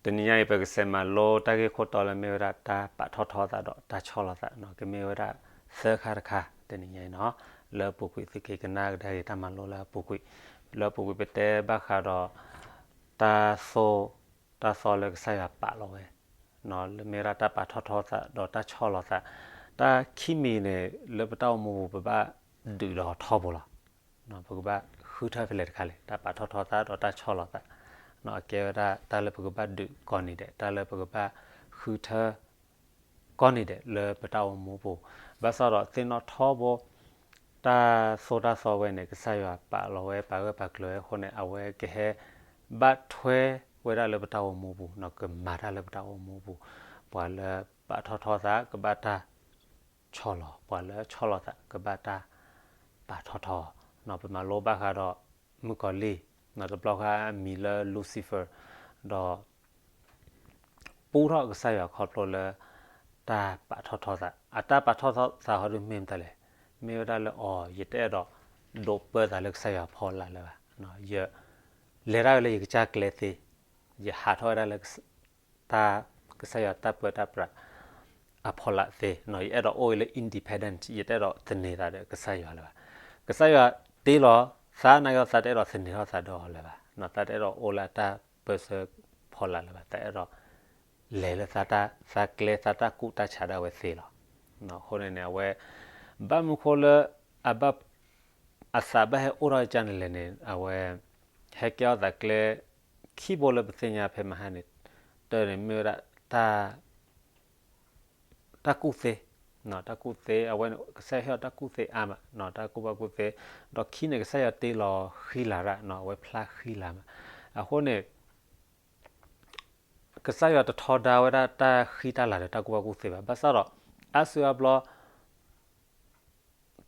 တနံၤညါအံၤ ပကစဲးမၤလိတၢ်ဂ့ၢ်ခိၣ်တီလၢမ့ၢ်ဝဲဒၣ်တၢ်ပာ်ထီၣ်ထီသးဒီးတၢ်ဆီၣ်လီၤသးနီၤ, ကမ့ၢ်ဝဲဒၣ်သၢခါတခါ တနံၤညါအံၤနီၤ, လၢအပူၤကွံာ် သုက့ၤကနၣ်ကဒါက့ၤတၢ်မၤလိလၢအပူၤကွံာ်, လၢအပူၤကွံာ်ပတဲဘၣ်ဃးဒီး တၢ်သိၣ်တၢ်သီလၢကစၢ်ယွၤပာ်လီၤဝဲ လၢမ့ၢ်ဝဲဒၣ်တၢ်ပာ်ထီၣ်ထီသးဒီးတၢ်ဆီၣ်လီၤသး, တၢ်ခံမံၤန့ၣ် လၢပတၢ်အိၣ်မူပူၤ ပဘၣ်ဒုးဒီးထီဘိလီၤ. ပကဘၣ်ဃုထၢဖဲလဲၣ်တခါလဲၣ်, တၢ်ပာ်ထီၣ်ထီသးဒီးတၢ်ဆီၣ်လီၤသး, အကဲဝဲဒၣ်တၢ်လၢပကဘၣ်ဒုးကိးနံၤဒဲး, တၢ်လၢပကဘၣ်ဃုထၢ ကိးနံၤဒဲးလၢပတၢ်အိၣ်မူပူၤ, ဘၣ်ဆၣ်ဒီးသ့ၣ်နီၣ်ထီဘိ တၢ်သိၣ်တၢ်သီဝဲန့ၣ် ကစၢ်ယွၤပာ်လီၤဝဲ ပာ်ဂၢၢ်ပာ်ကျၢၤဝဲအဃိန့ၣ် အဝဲကဟဲဘၣ်ထွဲဝဲဒၣ်လၢပတၢ်အိၣ်မူပူၤနီၤ, ကမၤတၢ်လၢပတၢ်အိၣ်မူပူၤ, ပှၤလၢပာ်ထီၣ်ထီသး ကဘၣ်တၢ်ဆီၣ်လီၤ, ပှၤလၢဆီၣ်လီၤသး ကဘၣ်တၢ်ပာ်ထီၣ်ထီ, ပမၤလိဘၣ်ဃးဒီး မုၣ်ကီၤလံၢ်, တဘျီဃီအမံၤလၢ Lucifer, ဒီး ပူထီၣ်ကစၢ်ယွၤခီဖျိလၢ တၢ်ပာ်ထီၣ်ထီသး, အတၢ်ပာ်ထီၣ်ထီသးဟီဒုးမ့ၢ်မတၤလဲၣ်, မ့ၢ်ဝဲဒၣ်လၢအီၤ ယတအဲၣ်ဒိးဒိးပၢသးလၢကစၢ်ယွၤအဖီလာ်လၢၤဘၣ်, ယလဲၤတၢ်ဝဲလၢယကစၢ်ကျဲသ့, ယဟးထီၣ်ဝဲဒၣ်လၢ တၢ်ကစၢ်ယွၤတၢ်ပၢတၢ်ပြးအဖီလာ်သ့, ယအဲၣ်ဒိးအိၣ်လၢ independent, ယတအဲၣ်ဒိးသန့ၤသးဒီးကစၢ်ယွၤလၢၤဘၣ်. ကစၢ်ယွၤတ့လီၤသးနာ်က့ သးတအဲၣ်ဒိးသန့ၤထီၣ်သးဒီးအီၤလၢၤဘၣ်, သးတအဲၣ်ဒိးအိၣ်လၢတၢ်ပၢဆှၢဖီလာ်လၢၤဘၣ်, သးအဲၣ်ဒိး လဲၤလၢသးကျဲ သးတၢ်ကူၣ်တၢ်ဆးဒၣ်ဝဲသ့လီၤ. အဃိန့ၣ်န့ၣ် အဝဲ ဘၣ်မနုၤဃိလၢ အဘၣ် အသးဘၣ်ဟဲအိၣ်ထီၣ်ကၢ်န့ၣ်လဲၣ်န့ၣ် အဝဲ ဟဲကဲထီၣ်သးကျဲ ခံဘိလၢပသ့ၣ်ညါဖဲမဟါန့ၣ် တၢ်န့ၣ်မ့ၢ်ဝဲဒၣ် တၢ်ကူၣ်သ့, တၢ်ကူၣ်သ့ အဝဲန့ၣ် ကစၢ်ယွၤဟ့ၣ်အီၤတၢ်ကူၣ်သ့အါမး, တၢ်ကူၣ်ဘၣ်ကူၣ်သ့, ဒီးခံန့ၣ် ကစၢ်ယွၤတ့လီၤဃံလၤရၣ်, အဝဲဖျါဃံလၤမး. အဃိန့ၣ် ကစၢ်ယွၤတထီဒါဝဲဒၣ်တၢ်ဃံတၢ်လၤဒီးတၢ်ကူၣ်ဘၣ်ကူၣ်သ့ဘၣ်. ဘၣ်ဆၣ်ဒီး အါစုအါဘျီ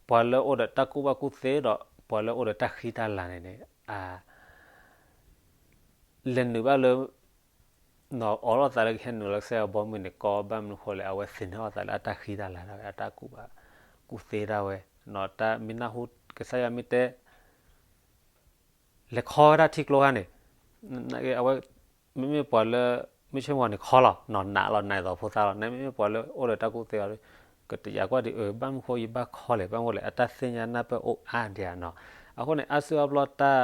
ပှၤလၢအိၣ်ဒီးတၢ်ကူၣ်ဘၣ်ကူၣ်သ့ဒီး ပှၤလၢအိၣ်ဒီးတၢ်ဃံတၢ်လၤန့ၣ်န့ၣ် အ လဲၤနုာ်ဘၣ်လၢ အိးထီၣ်သးလၢကဟဲနုာ်လီၤကစၢ်ယွၤဘီမုၢ်န့ၣ် ကီဘၣ်မနုၤဃိလဲၣ်, အဝဲသန့ၤထီၣ်သးလၢအတၢ်ဃံတၢ်လၤဒၣ်ဝဲ အတၢ်ကူၣ်ဘၣ်ကူၣ်သ့ဒၣ်ဝဲ, တၢ်မ့ၢ်နၢ်ဟူ ကစၢ်ယွၤမ့ၢ်တဲ လဲၤခီဝဲဒၣ်ထံကျိခါန့ၣ်, အဝဲ မ့မ့ၢ်ပှၤလၢ မုၢ်ဆ့ၣ်မုၢ်ဂီၤန့ၣ်ခီလီၤ, နးလီၤ နးသိးဖိသၣ်လီၤ, နမ့မ့ၢ်ပှၤလၢအိၣ်ဒီးတၢ်ကူၣ်သ့အီၤ ကတယာ်ကွၢ်ဒံး အၢ ဘၣ်မနုၤဃိယဘၣ်ခီလဲၣ်, ဘၣ်မနုၤဃိလဲၣ် အတၢ်သ့ၣ်ညါနၢ်ပၢၢ်အိၣ်အါဒံးဧါနီၤ. အဃိန့ၣ် အါစုအါဘျီတၢ်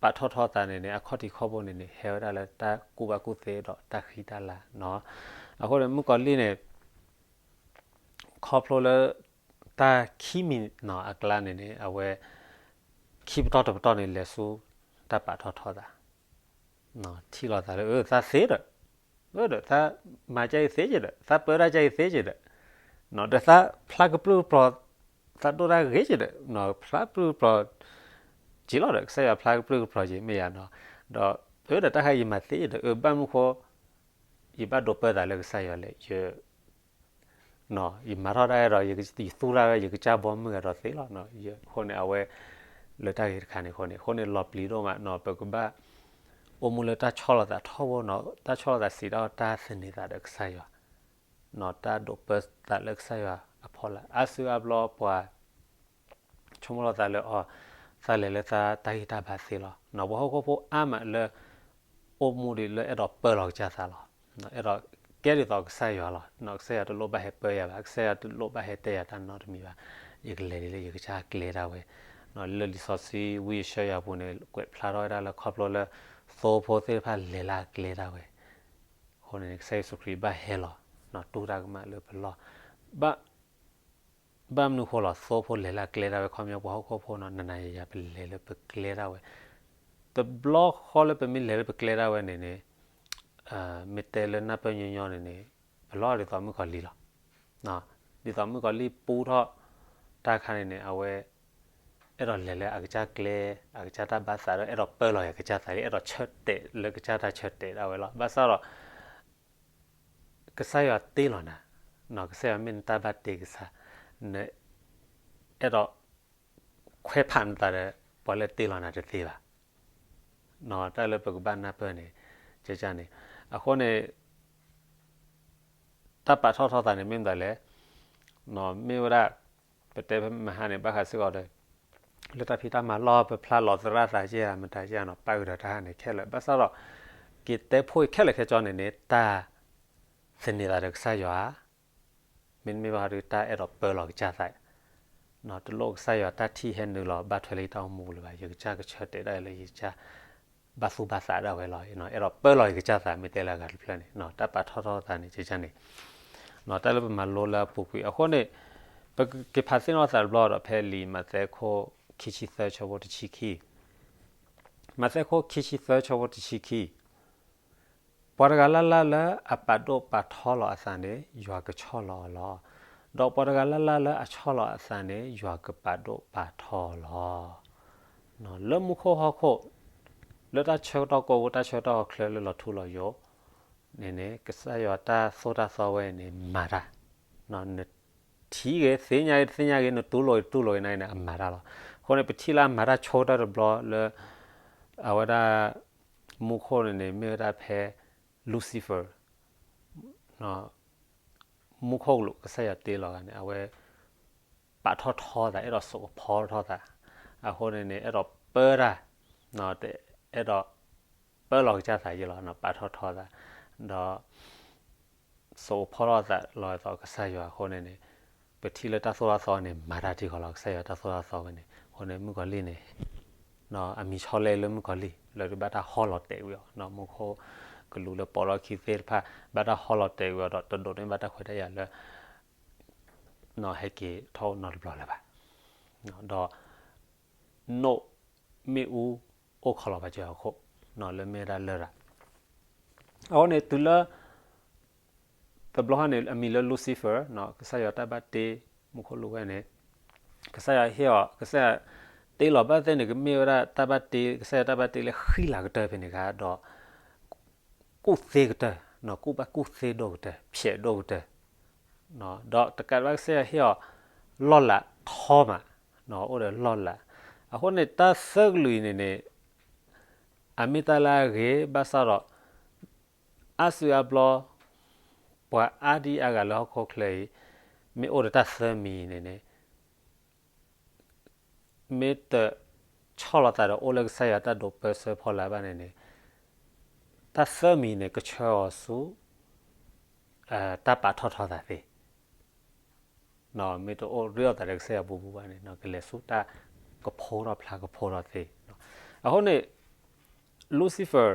ပာ်ထီၣ်ထီသးန့ၣ်န့ၣ် အခီၣ်ထံးခီၣ်ဘိန့ၣ်န့ၣ် ဟဲဝဲဒၣ်လၢတၢ်ကူၣ်ဘၣ်ကူၣ်သ့ဒီးတၢ်ဃံတၢ်လၤနီၤ. အဃိန့ၣ် မုၣ်ကီၤလံၢ်န့ၣ် ခီဖျိလၢ တၢ်ခံမံၤနီၤအကျါန့ၣ်န့ၣ် အဝဲ ခံပတီၢ်တပတီၢ်န့ၣ် လဲၤဆူ တၢ်ပာ်ထီၣ်ထီသး ထံၣ်လိာ်သးလၢ အၢ သးသ့ဒီး အၢ ဒီး သးမၤကၢ်အံၤသ့က့ၤဒီး သးပၢတၢ်ကၢ်အံၤသ့က့ၤဒီး ဒီးသးဖျါကပြုၢ်ကပြီၤ သးဒိၣ်တၢ်ဂ့ၤက့ၤဒီး ဖျါကပြုၢ်ကပြီၤ က့ၤလီၤဒီး ကစၢ်ယွၤဖျါကပြုၢ်ကပြီၤက့ၤမ့ၢ်ယါနီၤ. ဒီး အၢ ဒီးတၢ်ခါအံၤယမၤသ့ဒီး အၢ ဘၣ်မနုၤဃိ ယဘၣ်ဒိးပၢသးလၢကစၢ်ယွၤလဲၣ် ယ ယမၤထီၣ်တၢ်အဲၣ်ဒီး ယသူၣ်တၢ်ဝဲ ယကစၢ်ဘီမုၢ်ဂဲၤဒီးသ့လီၤ. အဃိန့ၣ် အဝဲ လၢတၢ်ဂ့ၢ်တခါန့ၣ်အဃိန့ၣ် အဃိန့ၣ် လီၤပျံၤဒိၣ်မးနီၤ ပကဘၣ် အိၣ်မူလၢတၢ်ဆီၣ်လီၤသးထီဘိနီၤ တၢ်ဆီၣ်လီၤသးစံးထီၣ်တၢ်သန့ၤသးဒီးကစၢ်ယွၤ နီၤ တၢ်ဒိးပၢသးလၢကစၢ်ယွၤအဖီလာ် အါစုအါဘျီပှၤ ဆိကမိၣ်လီၤသးလၢအီၤ သးလဲၤလၢသးတၢ်ဂံၢ်တၢ်ဘါသ့လီၤ. နီၤ ပှၤဟီၣ်ခိၣ်ဖိအါမးလၢ အိၣ်မူဒံးလၢအဲၣ်ဒိးပၢလီၤကစၢ်သးလီၤ. နီၤ အဲၣ်ဒိးကဲဒ်သိးကစၢ်ယွၤလီၤ. နီၤ ကစၢ်ယွၤတလိၣ်ဘၣ်ဟဲပၢယၤဘၣ်. ကစၢ်ယွၤတလိၣ်ဘၣ်ဟဲတဲယၤတၢ်နီတမံၤဘၣ်. ယကလဲၤဒ်လၢယကစၢ်ကျဲဒၣ်ဝဲ. နီၤ လၢလံာ်စီဆှံဝံယၡါယၤပူၤန့ၣ် ကွဲးဖျါထီၣ်ဝဲဒၣ်လၢခီဖျိလၢ သိဖိသ့ၣ်တဖၣ်လဲၤလၢအကျဲဒၣ်ဝဲ အဃိန့ၣ် ကစၢ်ယ့ၣ်ၡူးခရံာ်ဘၣ်ဟဲလီၤ နီၤ တူၢ်တၢ်ကမၣ်လၢပလီၢ် ဘၣ် ဘၣ်မနုၤဃိလီၤ သိဖိလဲၤလၢအကျဲဒၣ်ဝဲ ခီပညီပှၤဟီၣ်ခိၣ်ဖိနီၤ နၤနၤယၤယၤပလဲၤလၢပကျဲဒၣ်ဝဲ တဘျီဃီလၢပမ့ၢ်လဲၤလၢပကျဲဒၣ်ဝဲန့ၣ်န့ၣ် မ့ၢ်တဲလၢနၢ်ပၢၢ်ညီညီန့ၣ်န့ၣ် ပလီၢ်ဒ်သိးမုၣ်ကီၤလံၢ်လီၤ. ဒ်သိးမုၣ်ကီၤလံၢ်ပူထီၣ်တၢ်ခါန့ၣ်န့ၣ် အဝဲ အဲၣ်ဒိးလဲၤလၢအကစၢ်ကျဲ အကစၢ်တၢ်ဘၣ်သးဒီး အဲၣ်ဒိးပၢလီၤယၤကစၢ်သးလံ အဲၣ်ဒိးဆၢတဲာ်လၢကစၢ်တၢ်ဆၢတဲာ်ဒၣ်ဝဲလီၤ. ဘၣ်ဆၣ်ဒီး ကစၢ်ယွၤတ့လီၤနၤ, နီၤ ကစၢ်ယွၤမ့ၢ်နတၢ်ဘၣ်တ့ကစၢ်, န အဲၣ်ဒိး ခွဲးဖးနသးဒီး ပှၤလၢတ့လီၤနၤတသ့ဘၣ်. နီၤ တၢ်လၢပကဘၣ်နၢ်ပၢၢ်န့ၣ် ကကန့ၣ် အဃိန့ၣ် တၢ်ပာ်ထီၣ်ထီသးန့ၣ်မ့ၢ်မတၤလဲၣ်, နီၤ မ့ၢ်ဝဲဒၣ် ပတဲဖဲမဟါန့ၣ် ဘၣ်ဃးစ့ၢ်ကီးဒီး လၢတၢ်ဖံးတၢ်မၤလီၢ် ပဖျါလီၤသရၣ်သးက့ဧါ မတၤက့ဧါနီၤ ပၣ်ဃုာ်ဒီးတၢ်ဟါန့ၣ်ခဲလၢာ် ဘၣ်ဆၣ်ဒီး က့ၤတဲဖှိၣ်ခဲလၢာ်ခဲဆ့န့ၣ်န့ၣ် တၢ်သန့ၤသးဒီးကစၢ်ယွၤ မ့တမ့ၢ်ဘၣ်ဒီး တၢ်အဲၣ်ဒိးပၢလီၤကစၢ်သး, တလိၣ်ကစၢ်ယွၤတၢ်ထံၣ်ဟဲနုာ်လီၤ ဘၣ်ထွဲလၢယတၢ်အိၣ်မူလၢၤဘၣ်, ယကစၢ်ကဆၢတဲာ်ဒၣ်လၢယကစၢ် ဘၣ်သူၣ်ဘၣ်သးဒၣ်ဝဲလီၤ, အဲၣ်ဒိးပၢလီၤယကစၢ်သး မ့ၢ်တဲလၢအဂၤတဖျၢၣ်န့ၣ် တၢ်ပာ်ထီၣ်ထီသးန့ၣ် ကန့ၣ် တၢ်လၢပမၤလိလၢအပူၤကွံာ်အဃိန့ၣ်, ပက့ၤဖးသ့ၣ်နီၣ်သးတဘျီဒီး ဖဲလံာ်မးသဲခိၣ်ခံဆံသၢဆၢဖိတဆံခံ, မးသဲခိၣ်ခံဆံသၢဆၢဖိတဆံခံ, ပှၤတဂၤလၢ်လၢ်လၢအပာ်ဒိၣ်ပာ်ထီလီၤအသးန့ၣ် ယွၤကဆီၣ်လီၤအီၤလီၤ. ဒီးပှၤတဂၤလၢ်လၢ်လၢအဆီၣ်လီၤအသးန့ၣ် ယွၤကပာ်ဒိၣ်ပာ်ထီလီၤ. လၢမူခိၣ်ဟီၣ်ခိၣ်, လၢတၢ်ဆၢကတီၢ်ကိးပူၤ တၢ်ဆၢကတီၢ်ဟီၣ်ချၢလၢလီၤထူလီၤယိာ်န့ၣ်န့ၣ် ကစၢ်ယွၤတၢ်သိၣ်တၢ်သီဝဲန့ၣ်မၤတၢ်, နထံၣ်ဂ့ၤ သ့ၣ်ညါဂ့ၤ တသ့ၣ်ညါဂ့ၤ နတူၢ်လိာ်ဂ့ၤ တတူၢ်လိာ်ဂ့ၤန့ၣ်န့ၣ် အမၤတၢ်လီၤ. အဃိန့ၣ် ပထံၣ်လၢအမၤတၢ်ဆိတၢ်တဘျီလၢ အဝဲဒၣ် မူခိၣ်န့ၣ်န့ၣ် မ့ၢ်ဝဲဒၣ်ဖဲ Lucifer မူခိၣ်ကလူး ကစၢ်ယွၤတ့လီၤဂၤန့ၣ် အဝဲ ပာ်ထီၣ်ထီသး အဲၣ်ဒိးစိာ်ကဖီထီၣ်သး, အဃိန့ၣ်န့ၣ် အဲၣ်ဒိးပၢတၢ်, အဲၣ်ဒိးပၢလီၤကစၢ်သးယဲလီၤ, ပာ်ထီၣ်ထီသး, ဒီး စိာ်ကဖီထီၣ်သးလီၤသးကစၢ်ယွၤအဃိန့ၣ်န့ၣ်, ပထံၣ်လၢတၢ်သိၣ်တၢ်သီန့ၣ် မၤတၢ်ထံဃီလီၤ ကစၢ်ယွၤတၢ်သိၣ်တၢ်သီဝဲန့ၣ်, အဃိန့ၣ် မုၣ်ကီၤလံၢ်န့ၣ် အမံၤဆီလဲလၢမုၣ်ကီၤလံၢ် လၢဒုးဘၣ်တၢ်ဟီလီၤတဲာ်ဝံၤအီၤ, မူခိၣ်ကလူးလၢပိာ်လီၢ်ခံသ့ၣ်တဖၣ် ဘၣ်တၢ်ဟီလီၤတဲာ်ဝံၤအီၤဒီး တဒိးန့ၢ်ဘၣ်တၢ်ခွဲးတၢ်ယာ်လၢ ဟဲက့ၤထီၣ်နီတဘျီလၢၤဘၣ်, ဒီး နိၣ်မ့ၣ်အူအိၣ်ခီလီၤပာ်စၢၤဟီၣ်ခိၣ် လၢမ့ၢ်ဝဲဒၣ်လရာ်, အဃိန့ၣ် တုၤလၢ တဘျီဃီန့ၣ် အမံၤလၢ Lucifer ကစၢ်ယွၤတၢ်ဘၣ်တ့ မူခိၣ်လူၤဝဲန့ၣ်, ကစၢ်ယွၤဟ့ၣ်အီၤ ကစၢ်ယွၤတ့လီၤဘၣ်သ့ၣ်န့ၣ် ကမ့ၢ်ဝဲဒၣ်တၢ်ဘၣ်တ့ ကစၢ်ယွၤတၢ်ဘၣ်တ့လၢဃံလၤကတၢၢ်ဖဲန့ၣ်ခါဒီး ကူၣ်သ့ကတၢၢ်, ကူၣ်ဘၣ်ကူၣ်သ့ဒိၣ်ကတၢၢ် ဖျဲးဒိၣ်ကတၢၢ်, ဒီးတကးဘၣ်ကစၢ်ယွၤဟ့ၣ်အီၤ လီၢ်လၤထီမး, အိၣ်ဒီးလီၢ်လၤ, အဃိန့ၣ် တၢ်သၢကလုာ်အံၤန့ၣ်န့ၣ် အမ့ၢ်တၢ်လၢအဂ့ၤဘၣ်ဆၣ်ဒီး အါစုအါဘျီ ပှၤအါဒံအါဂၤလၢဟီၣ်ခိၣ်ချၢအံၤ မ့ၢ်အိၣ်ဒီးတၢ်သၢမံၤအံၤန့ၣ်န့ၣ် မ့ၢ်တဆီၣ်လီၤသးဒီးအိၣ်လၢကစၢ်ယွၤတၢ်ဒိးပၢဆှၢဖီလာ်ဘၣ်န့ၣ်န့ၣ် တၢ်သၢမံၤန့ၣ် ကဆှၢအီၤဆူ တၢ်ပာ်ထီၣ်ထီသးသ့, မ့ၢ်တအိၣ်ရ့အီၣ်သးဒီးကစၢ်ယွၤဘူးဘူးဘၣ်န့ၣ် ကလဲၤဆူတၢ်ကဖိထီၣ်ဖျါကဖိထီၣ်သ့, အဃိန့ၣ် Lucifer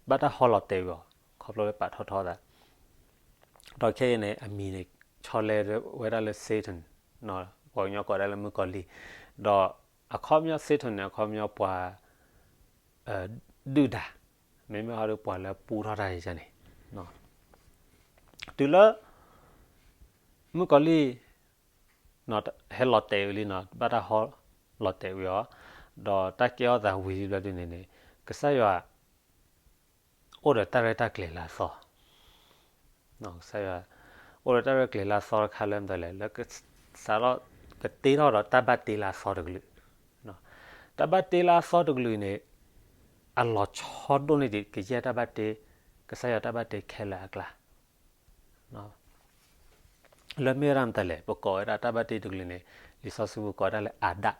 ဘၣ်တၢ်ဟီလီၤတဲာ်ဝံၤအီၤ ခီဖျိလၢပာ်ထီၣ်ထီသး, ဒီးခဲအံၤန့ၣ် အမံၤန့ၣ် ဆီလဲဝဲဒၣ်လၢ Satan, ပှၤကညီကိးဒၣ်လၢမုၣ်ကီၤလံၢ်, ဒီးအခီပညီ Satan န့ၣ် အခီပညီပှၤ ဒုၣ်ဒါ, မ့မ့ၢ်ဟီဒီးပှၤလၢပူထီၣ်တၢ်ယၤန့ၣ်, တုၤလၢ မုၣ်ကီၤလံၢ် ဟဲလီၤတဲာ်ဝံၤလံနီၤ ဘၣ်တၢ်ဟီလီၤတဲာ်ဝံၤအီၤ, ဒီးတၢ်ကဲထီၣ်သးဝံၤလံဘျီဒုန့ၣ်န့ၣ် ကစၢ်ယွၤ အိၣ်ဒီးတၢ်ရဲၣ်တၢ်ကျဲၤလၢအသီ, ကစၢ်ယွၤ အိၣ်ဒီးတၢ်ရဲၣ်ကျဲၤလၢအသီတခါလၢမတၤလဲၣ် လၢကစးထီၣ်ကတ့ထီၣ်ဒီးတၢ်ဘၣ်တ့လၢအသီတကလုာ်, တၢ်ဘၣ်တ့လၢအသီတကလုာ်န့ၣ် အလီၤဆီဒိၣ်န့ၢ်ဒံးကယဲၢ်တၢ်ဘၣ်တ့, ကစၢ်ယွၤတၢ်ဘၣ်တ့ခဲလၢာ်အကျါ လၢမ့ၢ်ဝဲဒၣ်မတၤလဲၣ် ပကိးဝဲဒၣ်တၢ်ဘၣ်တ့တကလုာ်န့ၣ် လံာ်စီဆှံပူၤကိးဝဲဒၣ်လၢအၤဒၣ်,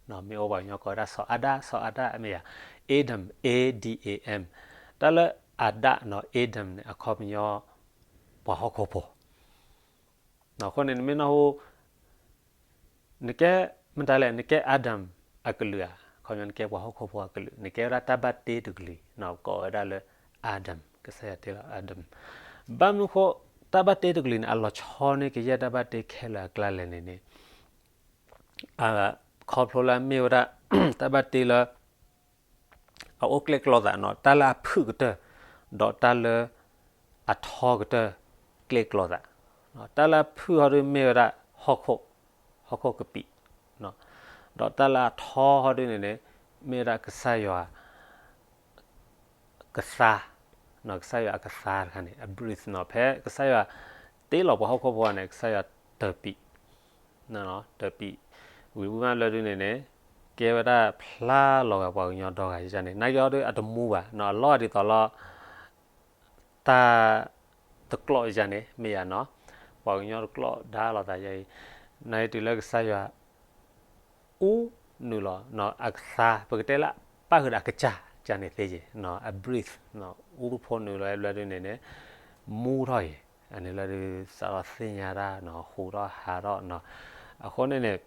မ့ၢ်အိၣ်ပှၤကညီကိးဝဲဒၣ်စီၤအၤဒၣ် စီၤအၤဒၣ်မ့ၢ်ယၤ, Adam, A D A M, တၢ်လၢအၤဒၣ်နီၤ Adam န့ၣ် အခီပညီ ပှၤဟီၣ်ခိၣ်ဖိ အဃိန့ၣ် နမ့ၢ်နၢ်ဟူ နကဲမတၤလဲၣ် နကဲ Adam အကလုာ်ဧါ, အခီပညီနကဲပှၤဟီၣ်ခိၣ်ဖိအကလုာ်, နကဲဝဲဒၣ်တၢ်ဘၣ်တ့တကလုာ်, ကိးဝဲဒၣ်လၢ Adam, ကစၢ်ယွၤတ့လီၤ Adam, ဘၣ်မနုၤဃိ တၢ်ဘၣ်တ့တကလုာ်န့ၣ် အလီၤဆီန့ၢ်ကယဲၢ်တၢ်ဘၣ်တ့ခဲလၢာ်အကျါလဲၣ်န့ၣ်န့ၣ် ခီဖျိလၢအမ့ၢ်ဝဲဒၣ် တၢ်ဘၣ်တ့လၢ အအိၣ်ကျဲၣ်ကျီသးနီၤ တၢ်လၢအဖုၣ်ကတၢၢ် ဒီးတၢ်လၢ အထီကတၢၢ်ကျဲၣ်ကျီသး, တၢ်လၢအဖုၣ်ဟီဒုမ့ၢ်ဝဲဒၣ်ဟီၣ်ခိၣ်, ဟီၣ်ခိၣ်ကပံာ်, ဒီးတၢ်လၢအထီဟီဒုန့ၣ်န့ၣ် မ့ၢ်ဝဲဒၣ်ကစၢ်ယွၤ ကသါ, ကစၢ်ယွၤအကသါတခါန့ၣ် အ breath နီၤ ဖဲကစၢ်ယွၤတ့လီၤပှၤဟီၣ်ခိၣ်ဖိန့ၣ် ကစၢ်ယွၤတၢၤပံာ်, တၢၤပံာ်, ဝံၤမးလၢဒုန့ၣ်န့ၣ် ကဲဝဲဒၣ်ဖျါလီၤဂာ်ပှၤကညီဒီဂၤယန့ၣ် နာ်က့အီၤဒုအတမူဘၣ်နီၤ အလီၢ်ဒ်သိးလီၤ တၢ် တကျိးယန့ၣ် မ့ၢ်ယၤနီၤ, ပှၤကညီတကျိးဒါလီၤသးယအံၤ, နာ်က့တုၤလၢကစၢ်ယွၤ အူနုာ်လီၤ အကသါ ပကတဲလၢ ပၣ်ဃုာ်ဒီးအကစၢ် ကန့ၣ်သ့ယဲၢ် အ breathe အူသဖိနုာ်လီၤဝဲဘျီဒုန့ၣ်န့ၣ် မူထီၣ်ယဲၢ် အန့ၣ်လၢဒုး စးထီၣ်သ့ၣ်ညါတၢ် ဟူးထီၣ်ဟးထီၣ် အဃိန့ၣ်န့ၣ်